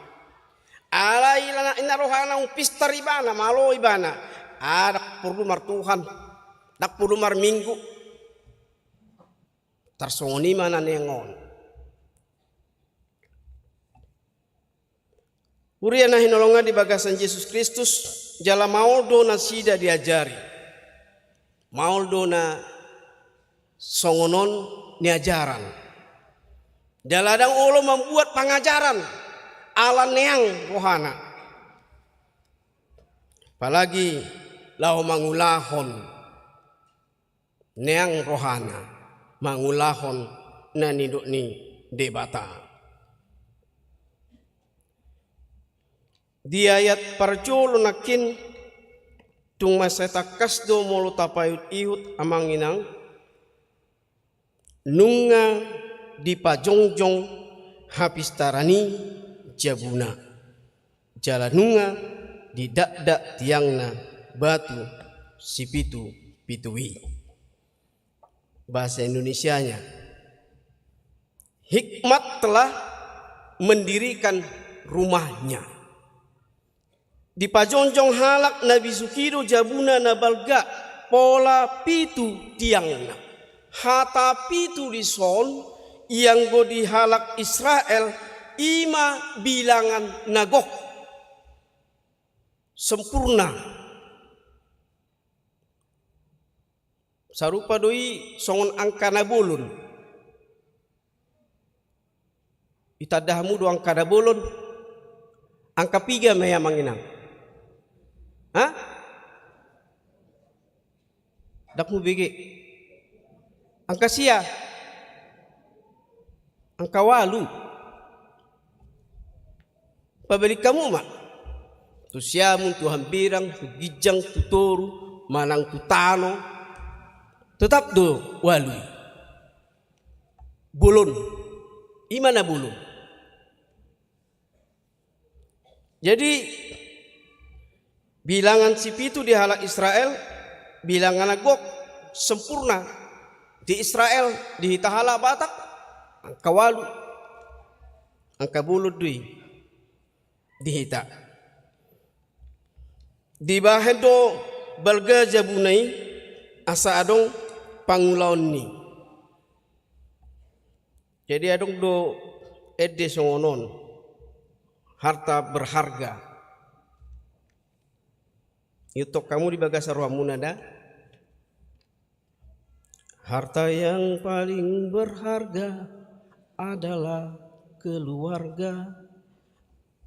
Alai na, na rohana umpistar ibana, malo ibana. Ah, ndang porlu martuhan, ndang porlu marminggu. Tarsongon i ma na neang on. Huria na hinaholongan di bagasan Jesus Kristus, jala maol do nasida diajari. Maol do na songon on niajaran. Jala ndang olo mambuat pangajaran ala neang rohana. Apalagi laho mangulahon neang rohana, mangulahon na nidok ni Debata. Di ayat parjolo nangkin, tung mansai tangkas do molo tapaihut-ihut, amang inang, nunga dipajongjong hapistaran i jabuna, jala nunga didakdak tiangna batu sipitu-pitu i. Bahasa Indonesianya, hikmat telah mendirikan rumahnya. Dipajongjong halak na bisuk i do jabuna na balga, pola pitu tiangna. Hata pitu dison, ianggo di halak Israel, i ma bilangan na gok, sempurna. Sarupa do i songon angka na bolon. Itanda hamu do angka na bolon? Angka piga ma i, amang inang? Ha? Ndang hubege. Angka sia? Angka ualu. Pabalik hamu ma tu siamun, tu hambirang, tu ginjang, tu toru, manang tu tano, tetap do ualu i. Bolon. I ma na bolon. Jadi, bilangan sipitu di halak Israel, bilangan na gok, sempurna. Di Israel, di hita halak Batak, angka ualu. Angka bolon do i di hita. Dibahen do balga jabuna i asa adong pangulaonna i. Jadi adong do ende songon on, harta berharga. Ihuthon hamu di bagasan rohamuna da. Harta yang paling berharga adalah keluarga.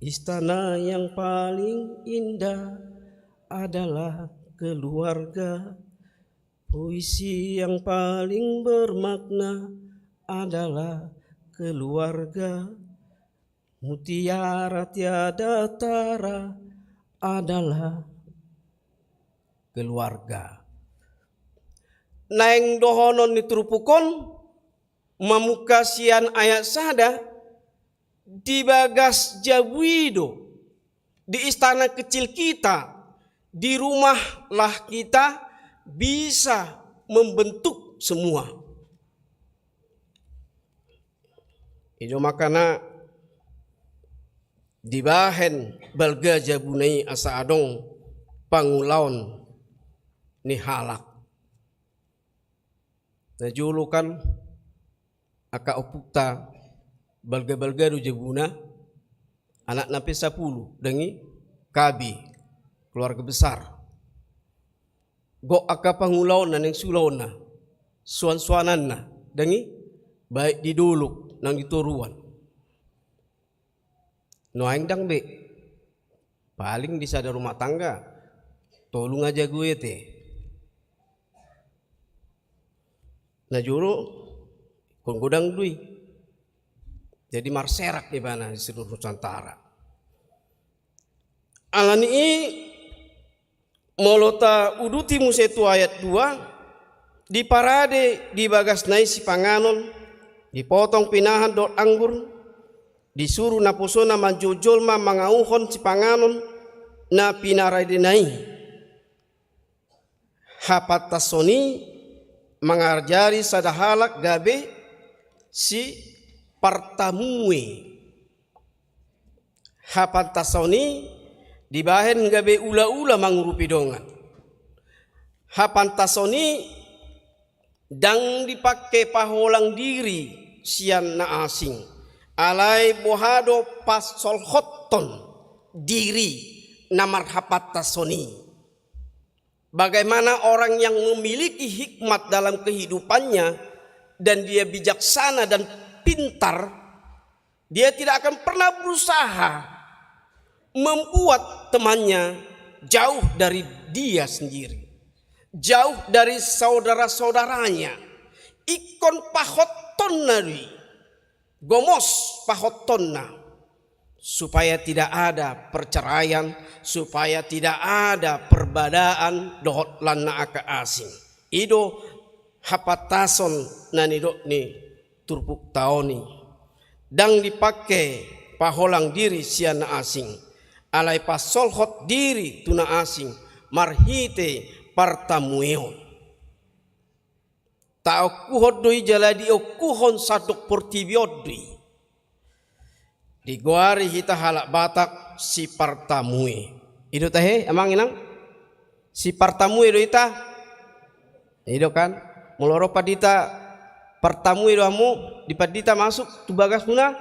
Istana yang paling indah adalah keluarga. Puisi yang paling bermakna adalah keluarga. Mutiara tiada tara adalah keluarga. Naeng dohonon ni turpuk on, mamungka sian ayat sada, di bagas jabu i do, di istana kecil kita, di rumah lah kita bisa membentuk semua. I do makana dibahen balga jabuna i asa adong pangulaon ni halak. Najolo kan angka ompunta balga-balga do jabuna, anakna pe sapulu, dang i? K B, keluarga besar. Gok angka pangulaonna, naeng siulaonna, suan-suananna, dang i? Baik di dolok nang di toruan. Nuaeng dang be. Paling di sada rumah tangga tolu nga jago i ate. Najolo ingkon godang do i. Jadi marserak ibana di seluruh Nusantara. Alani i, molo tauduti muse tu ayat dua, diparade di bagasna i sipanganon, dipotong pinahan dohot anggur, disuru naposona manjou jolma mangauhon sipanganon na pinaradena i. Hapantason i mangajari sada halak gabe sipartamue. Hapantason i dibahen gabe ula-ula mangurupi dongan. Hapantason i ndang dipangke paholang diri sian na asing. Alai boha do pansolhothon diri na marhapantason i. Bagaimana orang yang memiliki hikmat dalam kehidupannya dan dia bijaksana dan pintar, dia tidak akan pernah berusaha membuat temannya jauh dari dia sendiri, jauh dari saudara-saudaranya. Ingkon pahottonna do i, gomos pahottonna, supaya tidak ada perceraian, supaya tidak ada perbedaan dohot lan na angka asing. I do hapantason na nidok ni turpukta on i. Ndang dipangke paholang diri sian na asing, alai pansolhot diri tu na asing marhite partamueon. Taongkuhon do i jala diongkuhon sandok portibi on do i. Digoari hita halak Batak sipartamue. I do tahe, amang inang? Sipartamue do hita? I do kan? Molo ro pandita, partamue do hamu, di pandita masuk tu bagasmuna?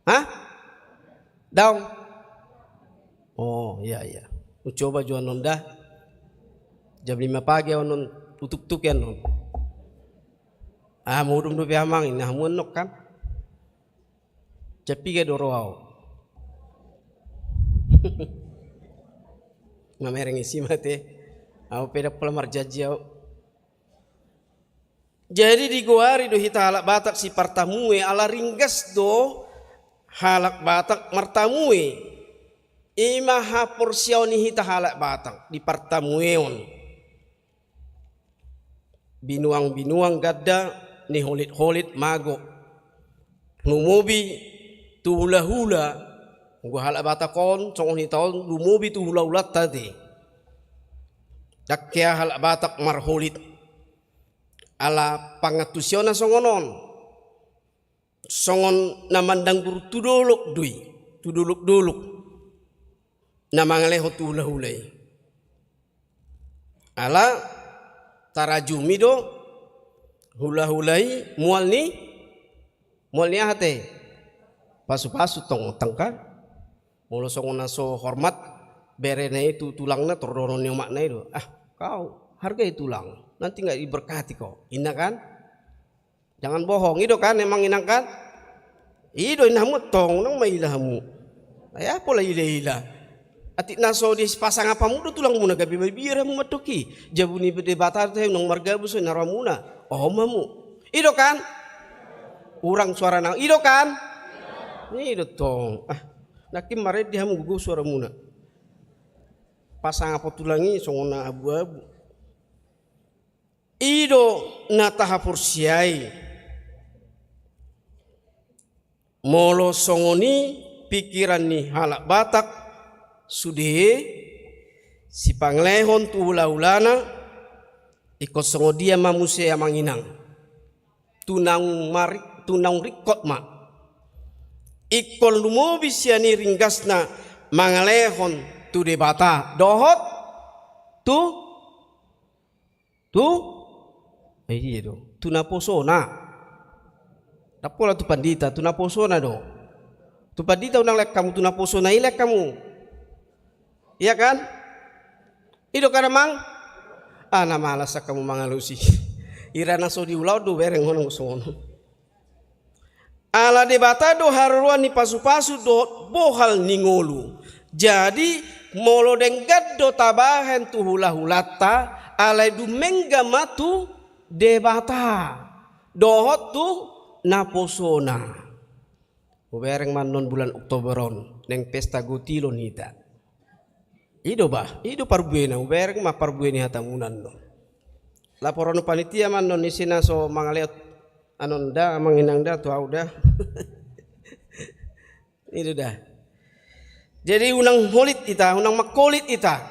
Hah? Daong? Oh, iya, iya. Hucoba jo annon da. Jam lima pagi annon, hutuktuki annon. Ah, modom dope amang, ninna hamu annon kan? Jam piga do ro au. Mamereng isi ma te. Au pe ndang pola marjanji au. Jadi digoari do hita halak Batak sipartamue, ala ringgas do halak Batak martamue. I ma haporseaon ni hita halak Batak di partamueon. Binuang-binuang ganda, niholit-holit mago. Lumobi tu hula-hula, anggo halak Batak on, songon hita on, lumobi tu hula-hulanta te. Ndang hea halak Batak marholit. Ala pangantusionna songon on. Songon na mandanggur tu dolok do i, tu dolok-dolok. Na mangalehon tu hula-hula i. Ala tarajumi do hula-hula i mual ni, mual ni aha te? Pasu-pasu tong, tong kan? Molo songon na so hormat berena i tu tulangna, tor dohonon ni omakna i do. Ah, kau hargai tulang, nanti nggak diberkati kau. Inna kan? Jangan bohong, i do kan, amang inang kan? I do inna hamu tong, unang maila hamu. Ai aha pola ila-ila. Atik na so dipasangap hamu do tulangmuna gabe mabiar hamu mandok i. Jabu ni Debata do tahe unang margabus na rohamuna. Oho ma hamu. I do kan? Hurang suarana. I do kan? I do tong. Ah, nangkin marende hamu gogo suaramuna. Pasangaphon tulang i songon na abu-abu. I do na tahaporseai. Molo songon i pikiran ni halak Batak, sude sipangalehon tu hula-hulana, ingkon songon dia ma muse amang inang. Tu naung mari-, tu naung ringkot ma. Ingkon lumobi sian i ringgasna mangalehon tu Debata. Dohot tu Tu? Eh, iya do. Tu naposona. Ndang pola tu pandita, tu naposona do. Tu pandita unang lean hamu, tu naposona i lean hamu. Iya kan? I do kan, amang? Ah, na malas hamu mangalusi. Ira na so diulahon do hubereng on songon on. Ala Debata do haroroan ni pasu-pasu dohot bohal ni ngolu. Jadi, molo denggan do tabahen tu hula-hulanta, alai dumenggan ma tu Debata dohot tu naposona. Hubereng ma annon bulan Oktober on, naeng pesta gotilon hita. I do bah, i do parbuena, hubereng ma parbue ni hatamunan do. Laporan panitia ma annon, ise na so mangalehon annon da, amang inang da, tu au da. I do da. Jadi unang holit hita, unang mangholit hita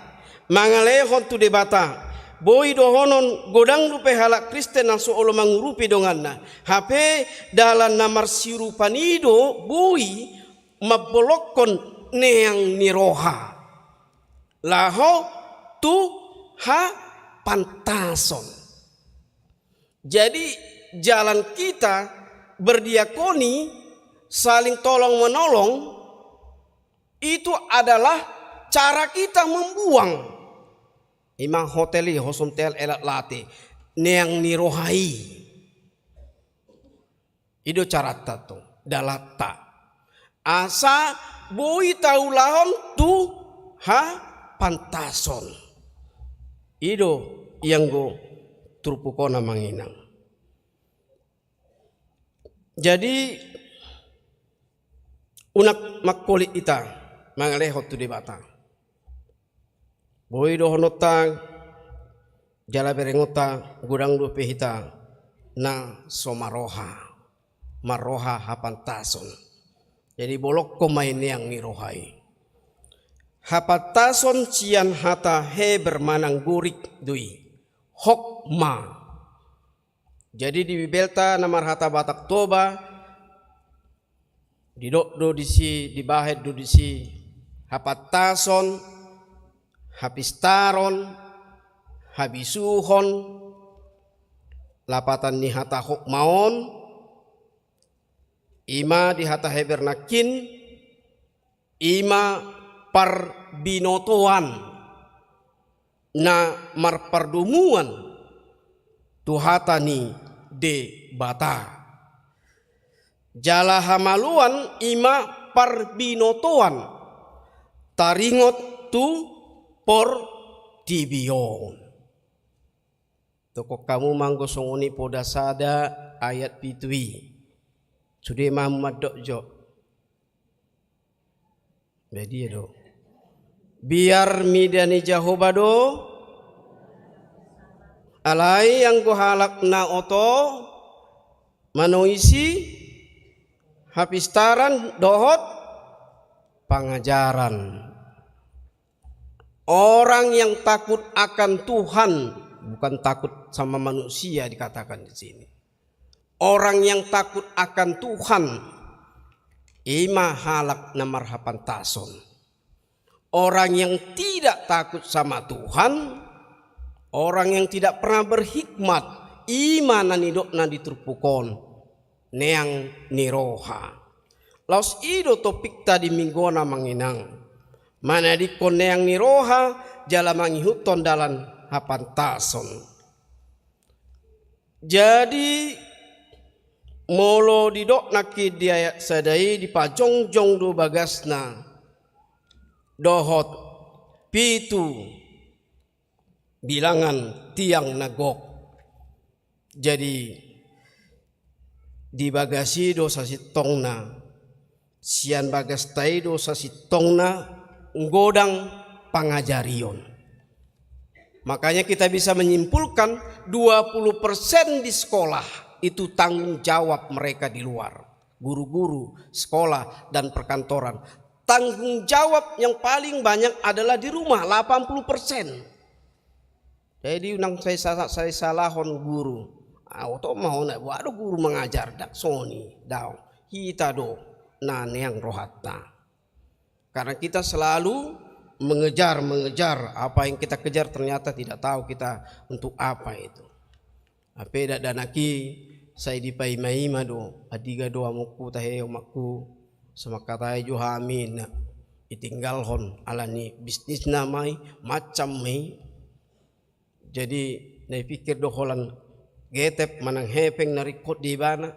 mangalehon tu Debata. Boi dohonon godang dope halak Kristen na so olo mangurupi donganna. Hape dalan na marsiurupan i do boi mambolongkon neang ni roha laho tu hapantason. Jadi, jalan kita berdiakoni, saling tolong-menolong, Itu adalah cara kita membuang. Ima hotel i, hosom tel elat late, neang ni roha i. I do caranta tu, dalanta. Asa boi taulahon tu hapantason. I do ianggo turpuk on amang inang. Jadi, unang mangkolit hita mangalehon tu Debata. Boi dohononta jala berengonta godang dope hita na so marroha, marroha hapantason. Jadi bolongkon ma i neang ni roha i. Hapantason sian hata Heber manang Gorik do i. Hokma. Jadi di Bibelta na marhata Batak Toba, didok do disi, dibahen do disi, hapantason, hapistaron, habisuhon, lapatan ni hata hokma on, ima di hata Heber nangkin, ima parbinotoan na marpardomuan tu hata ni Debata. Jala hamaloan ima parbinotoan taringot tu portibi on. Tokon hamu ma anggo songon i Poda sada ayat pitu i. Sude ma hamu mandok jo. Jadi do. Biar mida ni Jahowa do. Alai anggo halak na oto manoisi hapistaran dohot pangajaran. Orang yang takut akan Tuhan, bukan takut sama manusia dikatakan di sini. Orang yang takut akan Tuhan, ima halak na marhapantason. Orang yang tidak takut sama Tuhan, orang yang tidak pernah berhikmat, ima na nidokna di turpuk on, neang ni roha. Laos i do topikta di minggu on amang inang. Manadingkon neang ni roha, jala mangihuthon dalan hapantason. Jadi molo didok nangkin di ayat sada i, dipajongjong do bagasna dohot pitu bilangan tiang na gok. Jadi di bagas i do sasintongna, sian bagasta i do sasintongna godang pangajarion. Makanya kita bisa menyimpulkan dua puluh persen di sekolah itu tanggung jawab mereka di luar. Guru-guru, sekolah, dan perkantoran. Tanggung jawab yang paling banyak adalah di rumah, delapan puluh persen. Jadi unang sai sa-, sai salahon guru. Ah, oto ma hona, boha do guru mangajar, ndang songon i, daong. Hita do na neang rohanta. Karena kita selalu mengejar, mengejar, apa yang kita kejar ternyata tidak tahu kita untuk apa itu. Hape dakdanak i sai dipaima-ima do, andigan do amongku tahe omakku, semangkatai jo hami na ditinggalhon alani bisnisna ma i, macam ma i. Jadi na dipikir do holan getep manang hepeng na ringkot di ibana,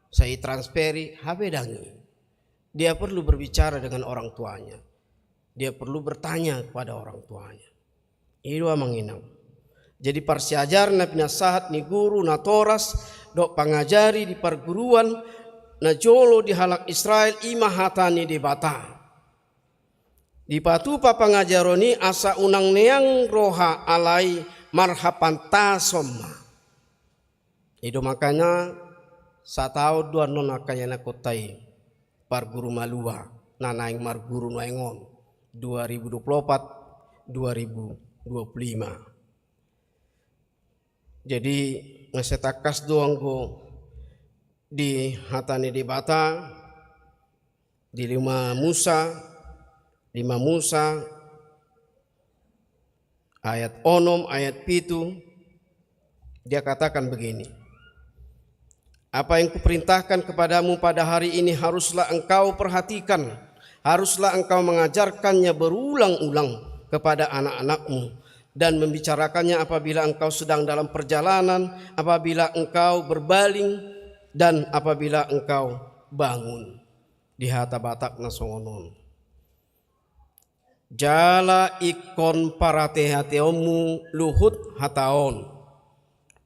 sai transferi, hape ndang i. Dia perlu berbicara dengan orang tuanya. Dia perlu bertanya kepada orang tuanya. I do amang inang. Jadi parsiajaran na pinasahat ni guru natoras dohot pangajari di parguruan na jolo di halak Israel ima hata ni Debata. Dipatupa pangajaron i asa unang neang roha alai marhapantason ma. I do makanya sataon do annon angka ianakhonta i parguru malua na naeng marguru nuaeng on dua ribu dua puluh opat, dua ribu dua puluh lima. Jadi mansai tangkas do anggo di hata ni Debata di lima Musa, lima Musa ayat onom, ayat pitu, dia katakan begini, "Apa yang kuperintahkan kepadamu pada hari ini haruslah engkau perhatikan, Haruslah engkau mengajarkannya berulang-ulang kepada anak-anakmu dan membicarakannya apabila engkau sedang dalam perjalanan, apabila engkau berbaring, dan apabila engkau bangun. Di hata Batak na songon on. Jala ingkon parhate-hateonmu luhut hata on,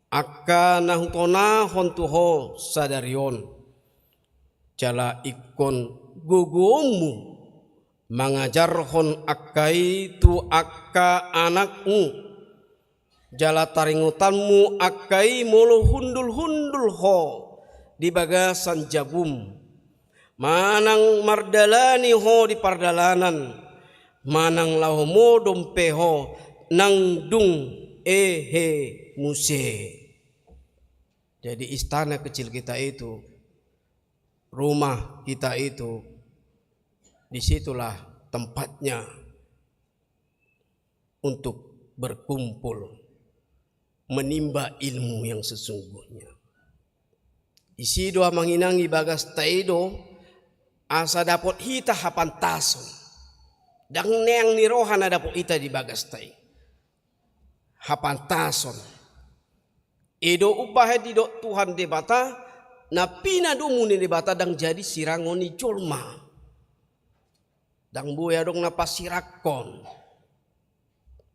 angka na hutonahon tu ho sadari on. Jala ingkon gogoonmu mangajarhon angka i tu angka anakmu. Jala taringotanmu angka i molo hundul-hundul ho di bagasan jabum. Manang mardalani ho di pardalanan, manang laho modom pe ho nang dung ehe muse. Jadi istana kecil kita itu, rumah kita itu, disitulah tempatnya untuk berkumpul, menimba ilmu yang sesungguhnya. Disi do amang inang di bagasta i do, asa dapot hita hapantason. Ndang neang ni roha na dapot hita di bagasta i. Hapantason. I do umbahen didok Tuhan Debata, na pinadomu ni Debata ndang jadi sirangon ni jolma. Ndang boi adong na pasirangkon.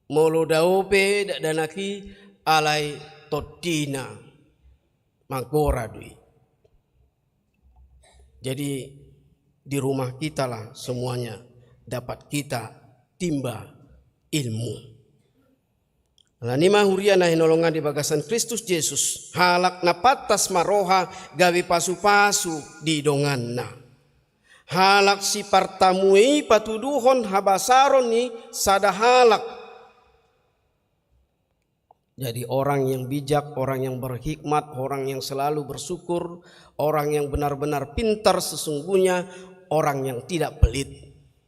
Molo dao pe dakdanak i alai tondina manggora do i. Jadi di rumah kita lah semuanya dapat kita timba ilmu. Alani i ma huria na hinaholongan di bagasan Kristus Jesus, halak na pantas marroha gabe pasu-pasu di donganna. Halak sipartamue i patuduhon habasaron ni sada halak. Jadi orang yang bijak, orang yang berhikmat, orang yang selalu bersyukur, orang yang benar-benar pintar sesungguhnya orang yang tidak pelit,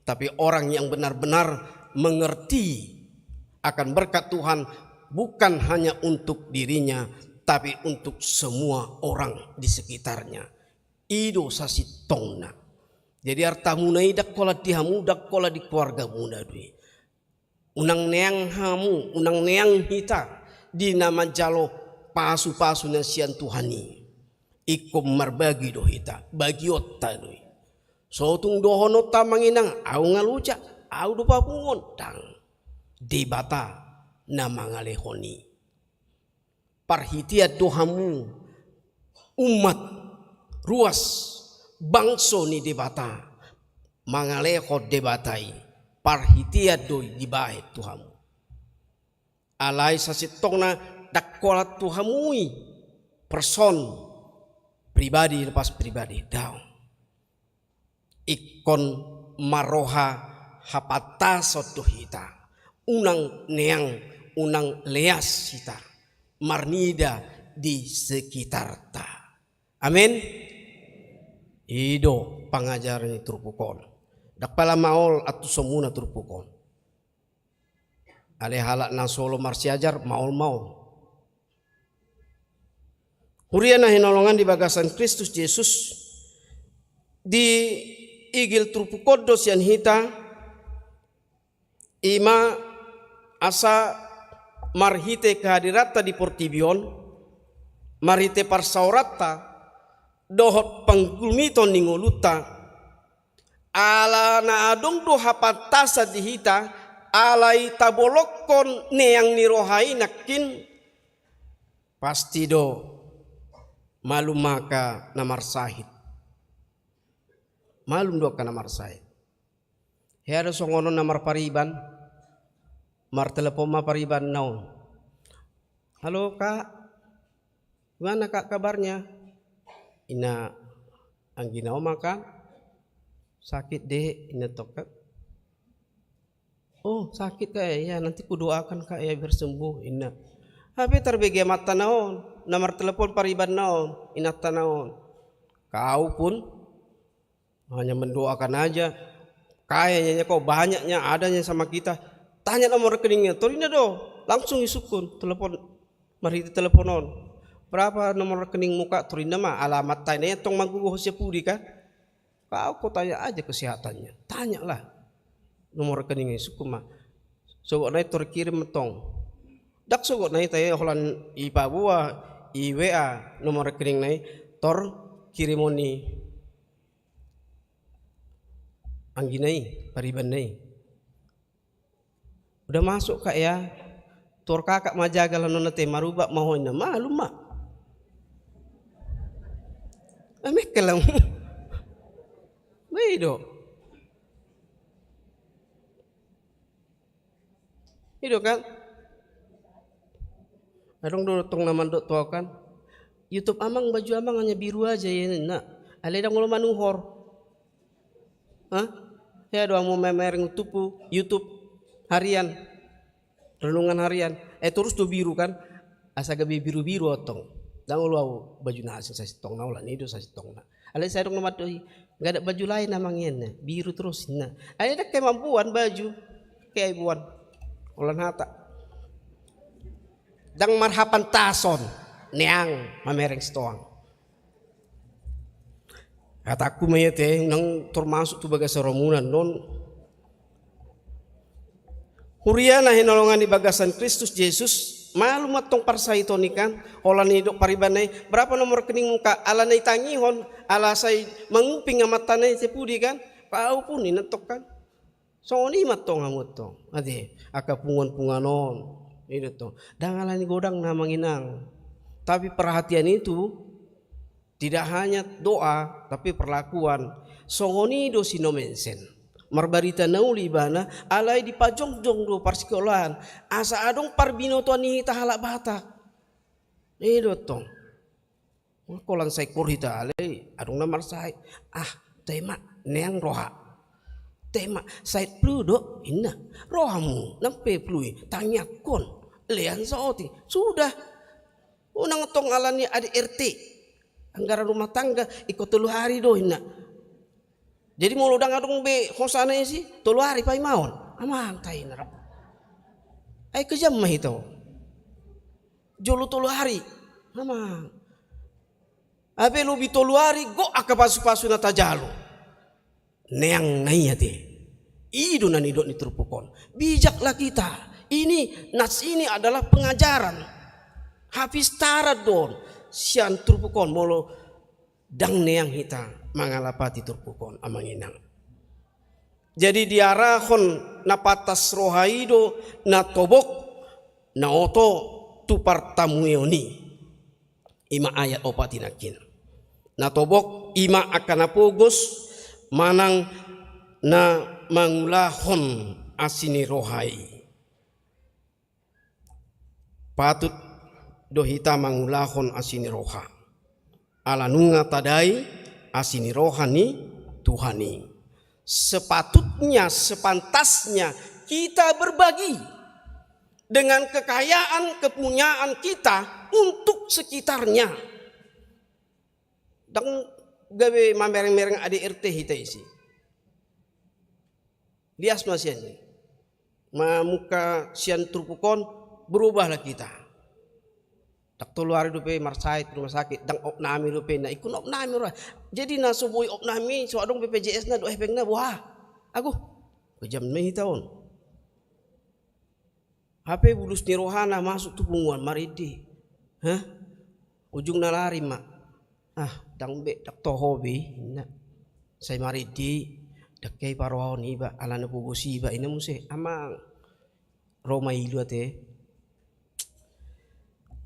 tapi orang yang benar-benar mengerti akan berkat Tuhan bukan hanya untuk dirinya, tapi untuk semua orang di sekitarnya. I do sasintongna. Jadi artamuna i ndang holan di hamu, ndang holan di keluargamuna do i. Unang neang hamu, unang neang hita di na manjalo pasu-pasu na sian Tuhan i. Ingkon marbagi do hita, bagionta do i. So tung dohononta amang inang, au nga loja, au do papunguon, ndang. Debata na mangalehon i. Parhitean do hamu umat, ruas, bangso ni Debata, mangalehon Debata i, parhitean do i dibahen tu hamu. Alai sasintongna ndang holan tu hamu i, person, pribadi lepas pribadi, daong. Ingkon marroha hapantason do hita. Unang neang, unang leas hita marnida di sekitarta. Amen. I do pangajaran ni turpuk on. Ndang pola maol antusonmuna turpuk on. Alai halak na so olo marsiajar, maol-maol. Huria na hinaholongan di bagasan Kristus Jesus, diigil turpuk on do sian hita, i ma asa marhite kehadiranta di portibi on, marhite parsaoranta, dohot panggulmiton ni ngolunta, ala na adong do hapantasan di hita, alai tabolongkon neang ni roha i nangkin, pasti do malum angka na marsahit. Malum do angka na marsahit. Hea do songon on na marpariban, martelepon ma paribanna on. Halo kak, gimana kak kabarnya? Inna anggina on ma kan, sakit dek, inna tong kan. Oh sakit kak ya, nanti kudoakan kak ya biar sembuh, inna. Hape tarbege amantana on, na martelepon paribanna on, inantana on. Kau pun hanya mendoakan aja. Kayaknya kau banyaknya adanya sama kita. Tanya nomor rekeningnya, torinda do. Langsung isungkun, telepon, marhite telepon on. Berapa nomor rekeningmu kak? Torinda ma, alamat tanya tong manggogo sian pudi kan. Kau kau tanya aja kesehatannya. Tanyalah nomor rekening i, sungkun ma. Sogot nai tor kirim ma tong. Ndang sogot nai, tai holan ipaboa i W A nomor rekening nai, tor kirimon ni anggina i, paribanna i. Udah masuk, Kak, ya. Tor kakak ma jaga lan on, ate, marubak ma ho, inna, malum ma. Amekkel lam. Ba i do. I do kan? Adong do tong na mandok tu au kan, "YouTube amang, baju amang hanya biru aja ya," ninna. Alai ndang olo manuhor. Hah? Hea do amu mamereng YouTube, YouTube harian, renungan harian. Eh, torus do biru kan? Asa gabe biru-biru au tong. Ndang olo au baju na asing sasintongna, holan i do sasintongna. Alai sai adong na mandok i, "Nggak ada baju lain amang," ninna, "biru terus," ninna. Alai ndang hea mamboan baju, hea iboan. Holan hata. Ndang marhapantason, neang mamereng sitoang. Hatangku ma i, ate, unang tor masuk tu bagasan rohamu annon. Huria na hinaholongan di bagasan Kristus Jesus, malum ma tong parsahiton i kan, holan i didok paribanna i, "Berapa nomor rekeningmu, Kak?" Ala na ditangihon, ala sai manguping amanta na i, "Ate, pudi kan?" "Pau," ninna tong kan. Songon i ma tong hamu tong. Ate, angka punguan-punguan on. I do tong. Ndang ala ni godangna, amang inang. Tapi perhatian itu tidak hanya doa, tapi perlakuan. Songon i do si Nommensen. Marbarita na uli ibana, alai dipajongjong do parsikolaan. Asa adong parbinotoan ni hita halak Batak. I do tong. Holan sai kor hita, alai adong na marsahit. "Ah, ate ma, neang roha. Ate ma, sahit flu do," ninna. "Rohamu nang pe flu i, tangiangkon. Lean saotik. Sudah. Unang tong ala ni A D R T. Anggaran rumah tangga, ingkon tolu hari do," ninna. "Jadi molo ndang adong be hosana i, si tolu hari paimaon." Amang, tai na rap. Ai kejam ma hita on. Jolo tolu hari. Amang. Hape lobi tolu hari, gok angka pasu-pasu na tajalo. Neang na i, ate. I do na nidok ni turpuk on. Bijaklah kita. Ini, nas ini adalah pengajaran. Hapistaran do on sian turpuk on, molo ndang neang hita mangalapati turpuk on, amang inang. Jadi diarahon na pantas roha i do na tobok, na oto tu partamueon i. I ma ayat opat i nangkin. Na tobok i ma angka na pogos manang na mangulahon asi ni roha i. Patut do hita mangulahon asi ni roha. Ala nunga tadai asi ni roha ni Tuhan i. Sepatutnya, sepantasnya kita berbagi dengan kekayaan, kepunyaan kita untuk sekitarnya. Ndang gabe mamereng-mereng A D R T hita isi. Lias ma sian i. Mamungka sian turpuk on, berubahlah kita. Ndang tolu ari dope marsahit rumah sakit, ndang opname dope, na ingkon opname roha. Jadi na so boi opname, so adong B P J S na dohot hepengna, boha? Ago, kejam ma hita on. Hape bulus ni rohana masuk tu punguan marende. Hah? Ujungna lari ma. Ah, ndang be, ndang toho be, ninna. Sai marende, ndang hea iparohahon iba, ala na pogos iba, ninna muse, amang. Ro ma i do ate.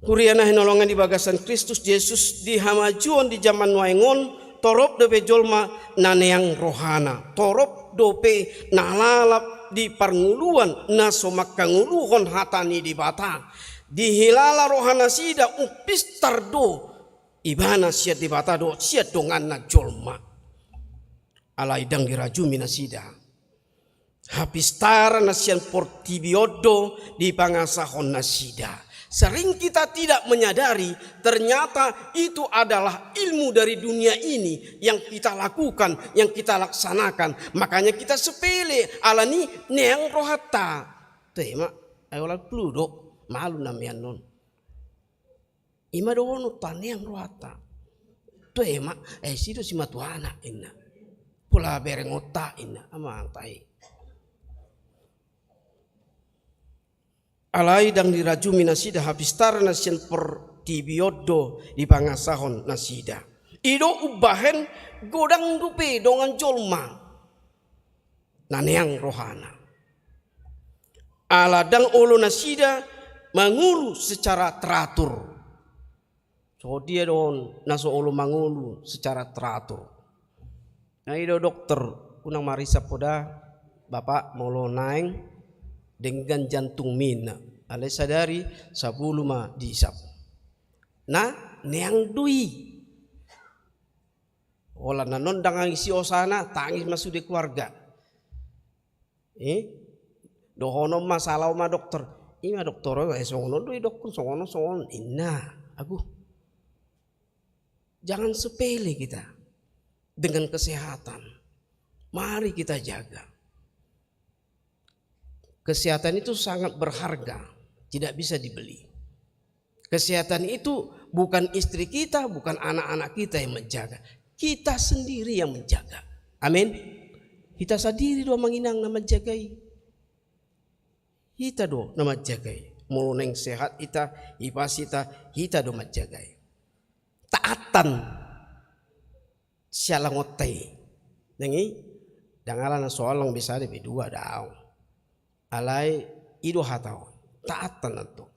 Huria na hinaholongan di bagasan Kristus Jesus, di hamajuon di jaman nuaeng on, torop dope jolma na neang rohana, torop dope na lalap di parngoluan na so mangkangoluhon hata ni Debata. Dihilala rohanasida umpistar do ibana sian Debata dohot sian donganna jolma. Alai ndang dirajumi nasida. Hapistaran na sian portibi on do dipangasahon nasida. Sering kita tidak menyadari, ternyata itu adalah ilmu dari dunia ini yang kita lakukan, yang kita laksanakan. Makanya kita sepele, ala ni neang rohanta. Toe ma, ai holan flu do, malum na mean on. I ma dohononta, neang rohanta. Toe ma, eh, si do simatuana, ninna. pola berengonta inna, amang tahe. Alai ndang dirajumi nasida, hapistaran na sian portibi on do dipangasahon nasida. I do umbahen godang dope dongan jolma na neang rohana. Ala ndang olo nasida mangolu secara teratur. So dia do on na so olo mangolu secara teratur. Na i do dokter, unang marisap poda, Bapak, molo naeng denggan jantungmi inna. Alai sadari sapulu ma diisap. Na neang do i. Holan annon ndang anggi siosana, tangis ma sude keluarga. Eh? Dohonon ma, salaho ma dokter. I ma dokter, eh, songon on do idokkon, songon on, songon on. Inna, agu. Jangan sepele kita dengan kesehatan. Mari kita jaga. Kesehatan itu sangat berharga, tidak bisa dibeli. Kesehatan itu bukan istri kita, bukan anak-anak kita yang menjaga. Kita sendiri yang menjaga. Amin. Hita sandiri do, amang inang, na manjaga i. Hita do na manjaga i. Molo naeng sehat hita, hipas hita, hita do manjaga i. Taatan sialangonta i. Nang i, ndang ala na so alang be sada be dua, daong. Alai i do hata on. Taatan antong.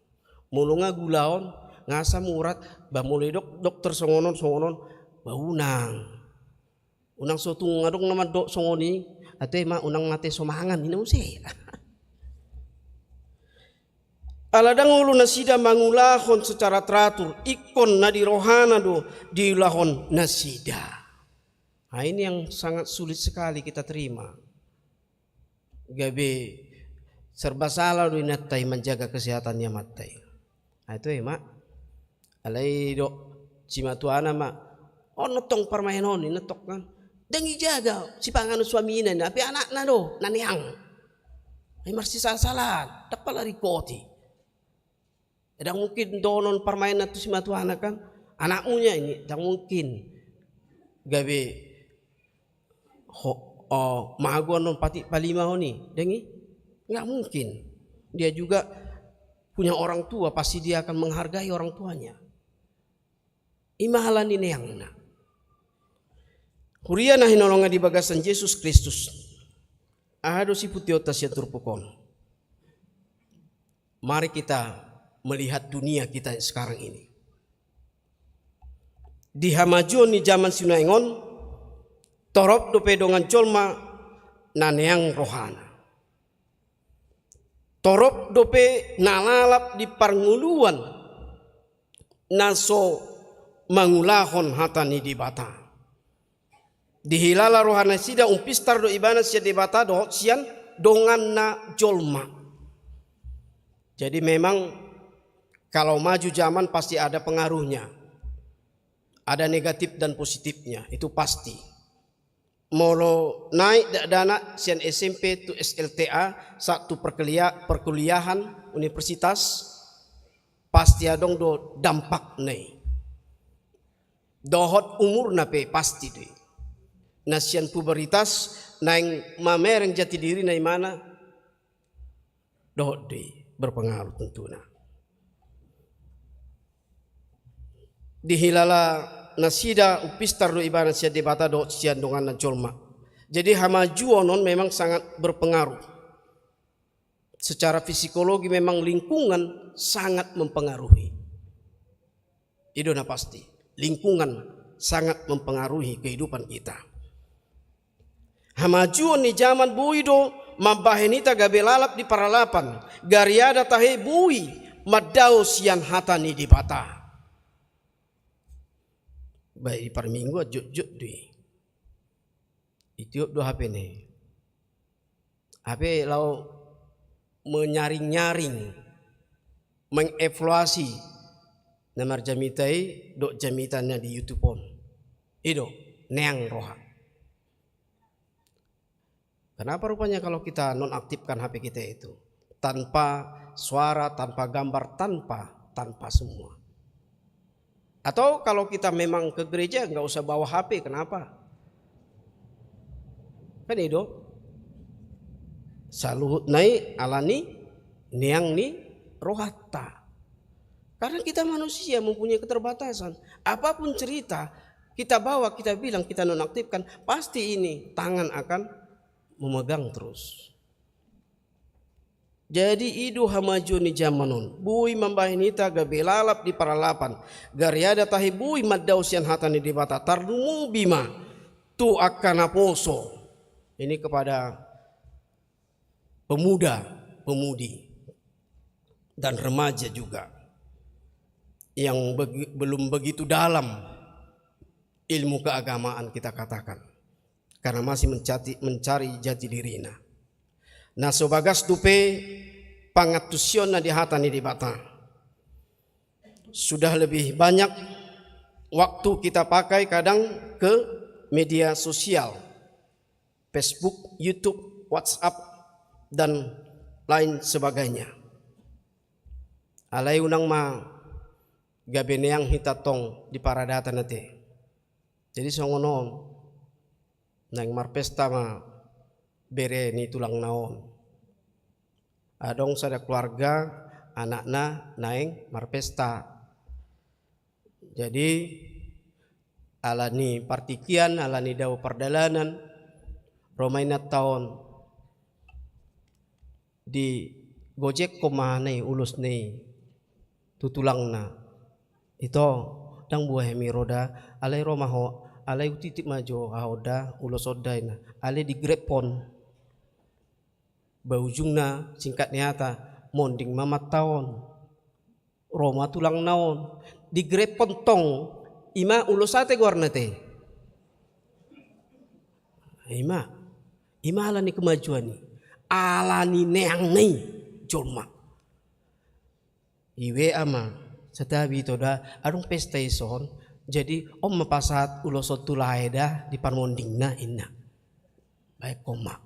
Molo nga gula on, nga asam urat, ba molo didok dokter songon on, songon on, ba unang. Unang so tung adong na mandok songon i, ate ma unang mate so mangan, inna muse. Ala ndang olo nasida mangulahon secara teratur, ingkon na di rohana do diulahon nasida. Nah, ini yang sangat sulit sekali kita terima. Gabe serba salah do inanta i manjaga kesehatan ni amanta i. Nah, itu, eh, Mak. Alai didok simatuana ma, on tong parmaen on, inna tong kan. Ndang dijaga sipanganon suamina, inna, hape anakna do na neang. Ai marsisala-salaan, ndang pola ringkot i. Ndang mungkin dohonon parmaenna tu simatuana kan, anakmu nian i, ndang mungkin. Gabe ho-, o, mago annon patik palimahon i, ndang i? Nggak mungkin. Dia juga punya orang tua, pasti dia akan menghargai orang tuanya. I ma ala ni neangna. Huria na hinaholongan di bagasan Jesus Kristus. Aha do sipuntionta sian turpuk on? Mari kita melihat dunia kita sekarang ini. Di hamajuon ni jaman sinuaeng on, torop dope dongan jolma na neang rohana. Torop dope na lalap di parngoluan na so mangulahon hata ni Debata. Dihilala rohanasida umpistar do ibana sian Debata dohot sian donganna jolma. Jadi memang kalau maju zaman pasti ada pengaruhnya. Ada negatif dan positifnya, itu pasti. Molo naik dakdanak sian S M P tu S L T A, sahat tu perkelia-, perkuliahan, universitas, pasti adong do dampakna i. Dohot umurna pe pasti do i. Na sian puberitas naeng mamereng jati dirina imana, dohot do i berpengaruh tentuna. Dihilala nasida umpistar do ibana sian Debata dohot sian donganna jolma. Jadi hamajuon on memang sangat berpengaruh. Secara psikologi memang lingkungan sangat mempengaruhi. I do na pasti, lingkungan sangat mempengaruhi kehidupan kita. Hamajuon ni jaman boi do mambahen hita gabe lalap di paralapan, gariada tahe boi mandao sian hata ni Debata. Baik di parmingguan jotjot do i. Itiop do H P na i. Hape laho menyaring-nyaring, mengevaluasi na marjamita i dohot jamita na di YouTube on. I do, neang roha. Kenapa rupanya kalau kita nonaktifkan H P kita itu? Tanpa suara, tanpa gambar, tanpa, tanpa semua. Atau kalau kita memang ke gereja, nggak usah bawa H P, kenapa? Kan i do? Saluhutna i alani neang ni rohanta. Karena kita manusia mempunyai keterbatasan. Apapun cerita kita bawa, kita bilang, kita nonaktifkan, pasti ini tangan akan memegang terus. Jadi i do hamajuon ni jaman on. Boi mambahen hita gabe lalap di parlalapan. Gariada tahe boi mandao sian hata ni Debata, tarlumobi ma tu angka naposo. Ini kepada pemuda, pemudi, dan remaja juga yang begi-, belum begitu dalam ilmu keagamaan, kita katakan, karena masih mencati-, mencari jati dirina. Na so bagas dope pangantusionna di hata ni Debata. Sudah lebih banyak waktu kita pakai kadang ke media sosial, Facebook, YouTube, WhatsApp, dan lain sebagainya. Alai unang ma gabe neang hita tong di paradaton ate. Jadi songon on, naeng marpesta ma bere ni tulangna on. Adong sada keluarga, anakna naeng marpesta. Jadi alani partingkian, alani dao pardalanan, ro ma inanta on, digojekhon ma hana i, ulos ni i tu tulangna. Ito, ndang boi hami ro da, alai ro ma ho, alai hutitip ma jo ahu da, ulos on da, ninna. Alai digrepon. Ba ujungna, singkat ni hata, monding ma amanta on. Ro ma tulangna on. Digrepon tong, i ma ulos ate goarna ate. I ma, i ma alani kemajuan i. Alani neangna i jolma. I W A ma, santabi ito da, adong pesta dison. Jadi on ma pasahat ulos on tu lae da di parmondingna, ninna. Bahekhon ma.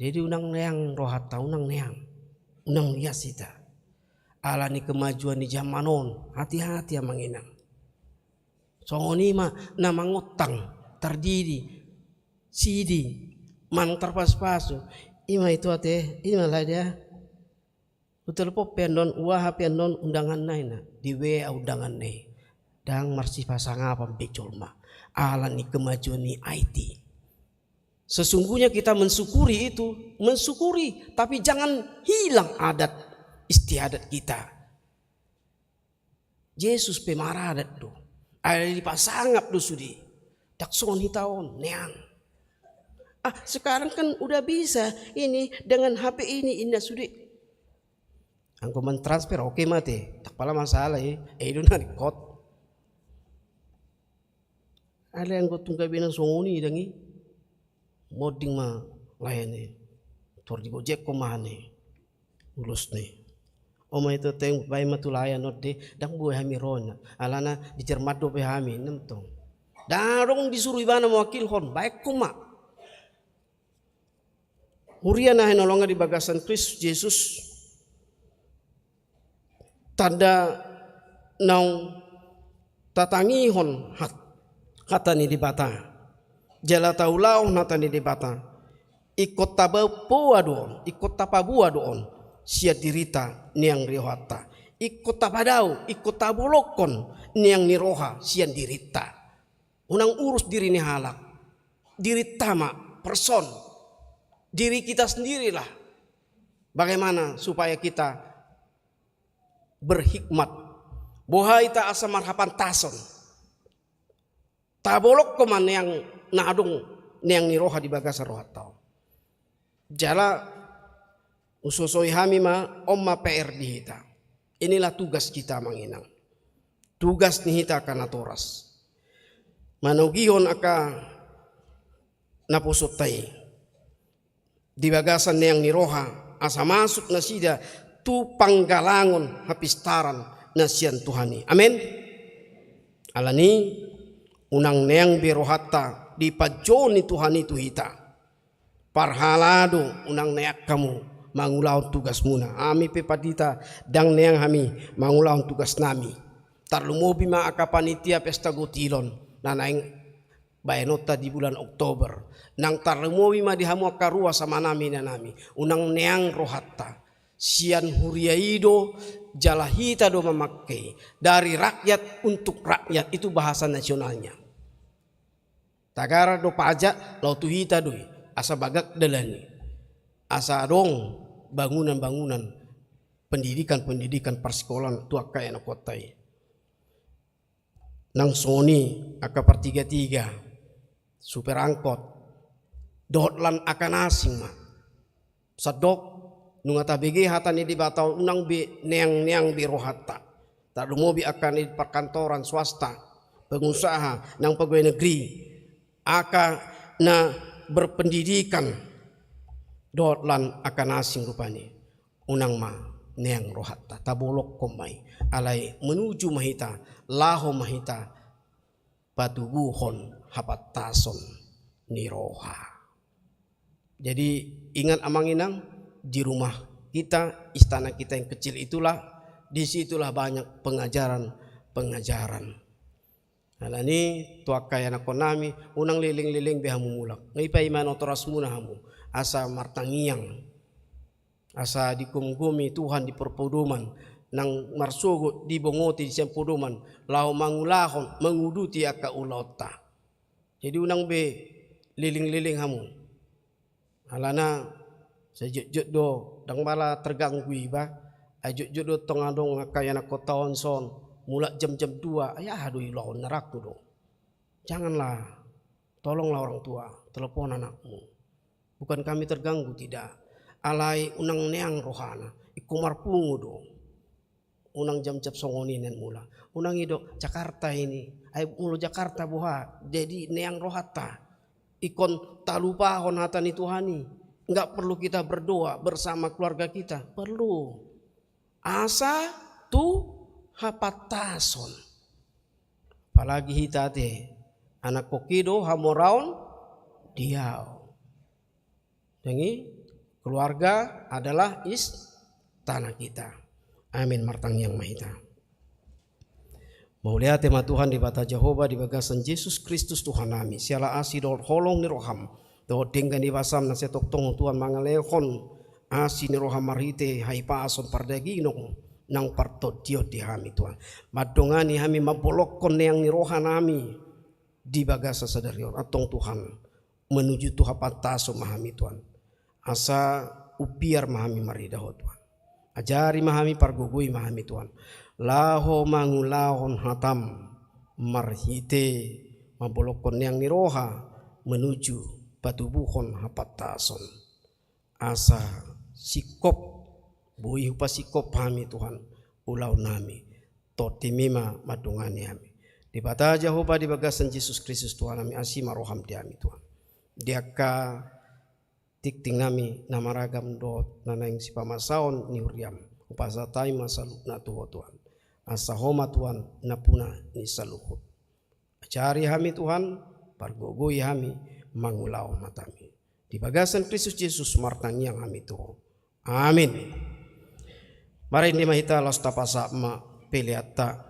Jadi unang neang rohanta, unang neang. Unang lias hita. Alani kemajuan ni jaman on, hati-hati amang inang. Songon i ma na mangontang, tardidi, sidi, manang tarpasupasu. I ma ito ate, i ma lae da. Hutelepon pe annon, huaha pe annon undanganna, ninna. Di W A undanganna i. Ndang marsipasangapan be jolma. Alani kemajuan ni I T. Sesungguhnya kita mensyukuri itu, mensyukuri, tapi jangan hilang adat istiadat kita. Jesus pe maradat do. Alai dipasangap do sude. Ndang songon hita on, neang. Ah, sekarang kan udah bisa ini dengan H P ini, ninna sude. Anggo mentransfer oke ma ate, ndang pala masalah i, eh, i do na ringkot. Alai anggo tung gabe na songon i ndang i, monding ma lae na i, tor digojekhon ma hana i, ulos na i. On ma ito ate, baen ma tu lae annon ate, ndang boi hami ro, ninna. Alana di Jerman dope hami, ninna tong. Ndang adong disuru ibana mewakilhon, bahekhon ma. Huria na hinaholongan di bagasan Kristus Jesus, tanda naung tatangihon hat-, hata ni Debata, jala taulahon hata ni Debata, ingkon taboa do on, ingkon tapaboa do on sian dirinta neang ni rohanta, ingkon tapadao, ingkon tabolongkon neang ni roha sian dirinta. Unang urus diri ni halak, dirinta ma, person, diri kita sendirilah. Bagaimana supaya kita berhikmat? Boha hita asa marhapantason? Tabolongkon ma neang na adong, neang ni roha di bagasan rohanta on. Jala husosoi hami ma, on ma P R di hita. Inilah tugas kita, amang inang. Tugas ni hita angka natoras, manogihon angka naposonta i di bagasan neang ni roha, asa masuk nasida tu panggalangon hapistaran na sian Tuhan i. Amen. Alani i, unang neang be rohanta di panjouon ni Tuhan i tu hita. Parhalado, unang neang hamu mangulahon tugasmuna. Hami pe pandita, ndang neang hami mangulahon tugasnami. Tarlumobi ma angka panitia pesta gotilon na naeng baenonta di bulan Oktober. Nang tarlumobi ma di hamu angka ruas amanami inanami, unang neang rohanta. Sian huria i do, jala hita do mamangke. Dari rakyat untuk rakyat, itu bahasa nasionalnya. Tagaran do pajak, laho tu hita do i, asa bagak dalan i. Asa adong bangunan-bangunan, pendidikan-pendidikan, parsikolahan tu angka ianakhonta i. Nang songon i angka partiga-tiga, supir angkot, dohot lan angka na asing ma. Sandok, nunga tabege hata ni Debata on, unang be neang-neang be rohanta. Tarlumobi angka na di parkantoran swasta, pengusaha, nang pegawai negeri, angka na berpendidikan, dohot lan angka na asing rupani. Unang ma neang rohanta, tabolongkon ma i. Alai menuju ma hita, laho ma hita patubuhon hapantason ni roha. Jadi, ingat amang inang, di rumah kita, istana kita yang kecil itulah, di situlah banyak pengajaran-pengajaran. Alani, tu angka ianakhonnami, unang leleng-leleng be hamu mulak. Nga ipaima natorasmuna hamu, asa martangiang. Asa digomgomi Tuhan di parpodoman, nang marsogot dibongoti di sian podoman, laho mangulahon, manguduti angka ulaonta. Jadi unang be leleng-leleng hamu. Alana, sai jotjot do, ndang mala terganggu iba, ai jotjot do tong adong angka ianakhonta on son, mulak jam-jam dua, ai aha do iulahonna, rangku do. Janganlah, tolonglah orang tua, telepon anakmu. Bukan kami terganggu, tidak. Alai unang neang rohana, ingkon marpungu do. Unang jam-jam songon i nian mula. Unang i do, Jakarta ini. Ai molo Jakarta boha, jadi neang rohanta. Ingkon talupahon hata ni Tuhan i. Nggak perlu kita berdoa bersama keluarga kita. Perlu. Asa tu hapantason. Apalagi hita ate, anakhonki do hamoraon di ahu. Jadi, keluarga adalah istana kita. Amin, martangiang ma hita. Mauliate ma Tuhan Debata Jahowa di bagasan Jesus Kristus Tuhannami, siala asi dohot holong ni roham, dohot denggan ni basam na sai tongtong Tuhan mangalehon asi ni roham marhite hahipason pardagingon nang partondion di hami Tuhan. Mandongani hami mambolongkon neang ni rohanami di bagasan sadari on, antong Tuhan, menuju tu hapantason ma hami Tuhan. Asa umbiar ma hami marnida Ho Tuhan. Ajari ma hami, pargogoi ma hami Tuhan. Laho mangulahon hatam marhite mambolongkon neang ni roha menuju patubuhon hapantason. Asa singkop, boi hupasingkop hami Tuhan, ulaonnami. Tondimi ma mandongani hami. Debata Jahowa di bagasan Jesus Kristus Tuhannami, asi ma roham di hami Tuhan. Di angka tingtingnami na maragam dohot na naeng sipamasaon ni huriam, hupasahat hami ma saluhutna tu Ho Tuhan. Asa Ho ma Tuhan nampuna ni saluhut. Ajari hami Tuhan, pargogoi hami mangulahon hatami. Di bagasan Kristus Jesus martangiang hami tu Ho. Amin. Marende ma hita laos tapasahat ma peleanta.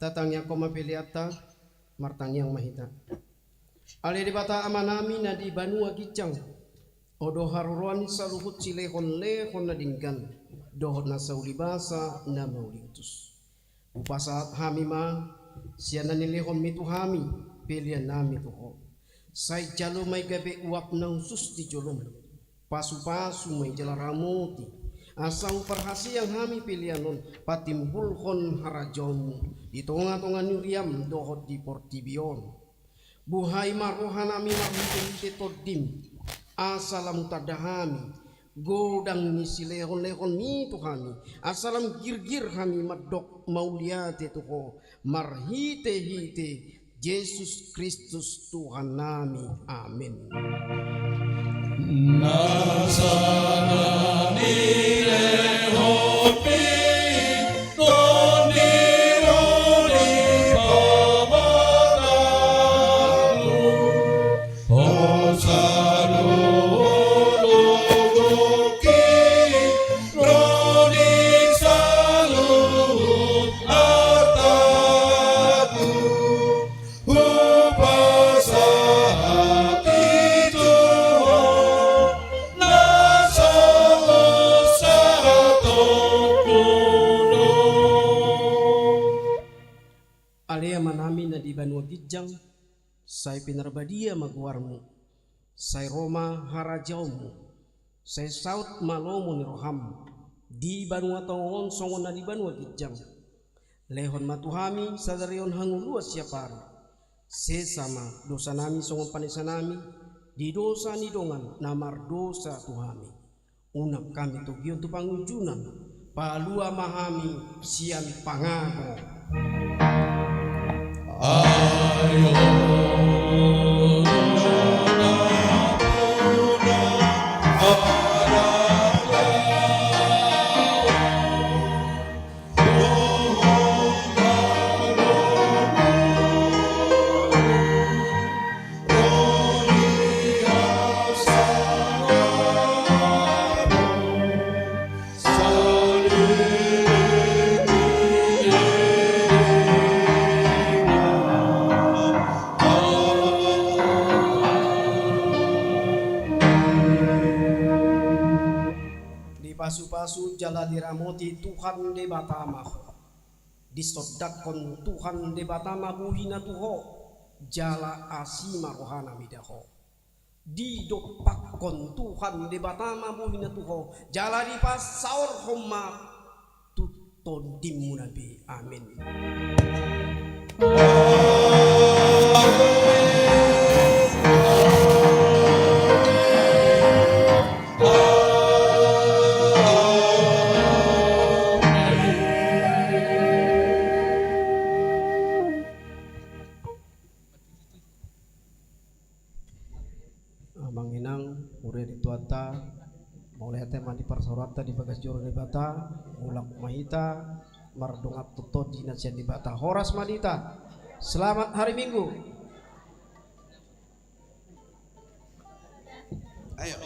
Tatangiangkon ma peleanta, martangiang ma hita. Ale Debata Amanami na di banua ginjang, Ho do haroroan ni saluhut silehonlehon na denggan dohot na saulibasa na mauliutus. Hupasahat hami ma sian na nilehonmi tu hami peleannami tu Ho. Sai jalo ma i gabe uap na hushus di jolom. Pasupasu ma i jala ramoti, asa umparhaseang hami pelean on patimbulhon harajaonmu di tongatonga ni huriam dohot di portibi on. Buhai ma rohanami marhitehite Tondim, asa lam hutanda hami godang ni silehonlehonmi tu hami, asa lam girgir hami mandok mauliate tu Ho marhitehite Jesus Kristus Tuhannami. Amen. Na sana nilehonmi Tondim di pamatangku, hosa do ho lobi, ro di sa Amanami na di banua ginjang, sai pinarbadia ma goarmu, sai ro ma harajaonmu, sai saut ma lomo ni roham di banua tonga on songon na di banua ginjang. Lehon ma tu hami sadari on hangoluan siapari. Sesa ma dosanami songon panesanami di dosa ni dongan na mardosa tu hami. Unang hami togion tu pangunjunan, palua ma hami sian pangago. Ai Dipasupasu jala diramoti Tuhan Debata ma ho. Disondangkon Tuhan Debata ma bohina tu ho, jala asi ma rohana mida ho. Didompakkon Tuhan Debata ma bohina tu ho, jala dipasaorhon ma tu tondimuna be. Amin. Amang inang, huria ni Tuhanta, mauliate ma di parsaoranta di bagas joro ni Debata, mulak ma hita mardongan tu tondi na sian Debata. Horas ma di hita. Selamat hari Minggu. Ayo.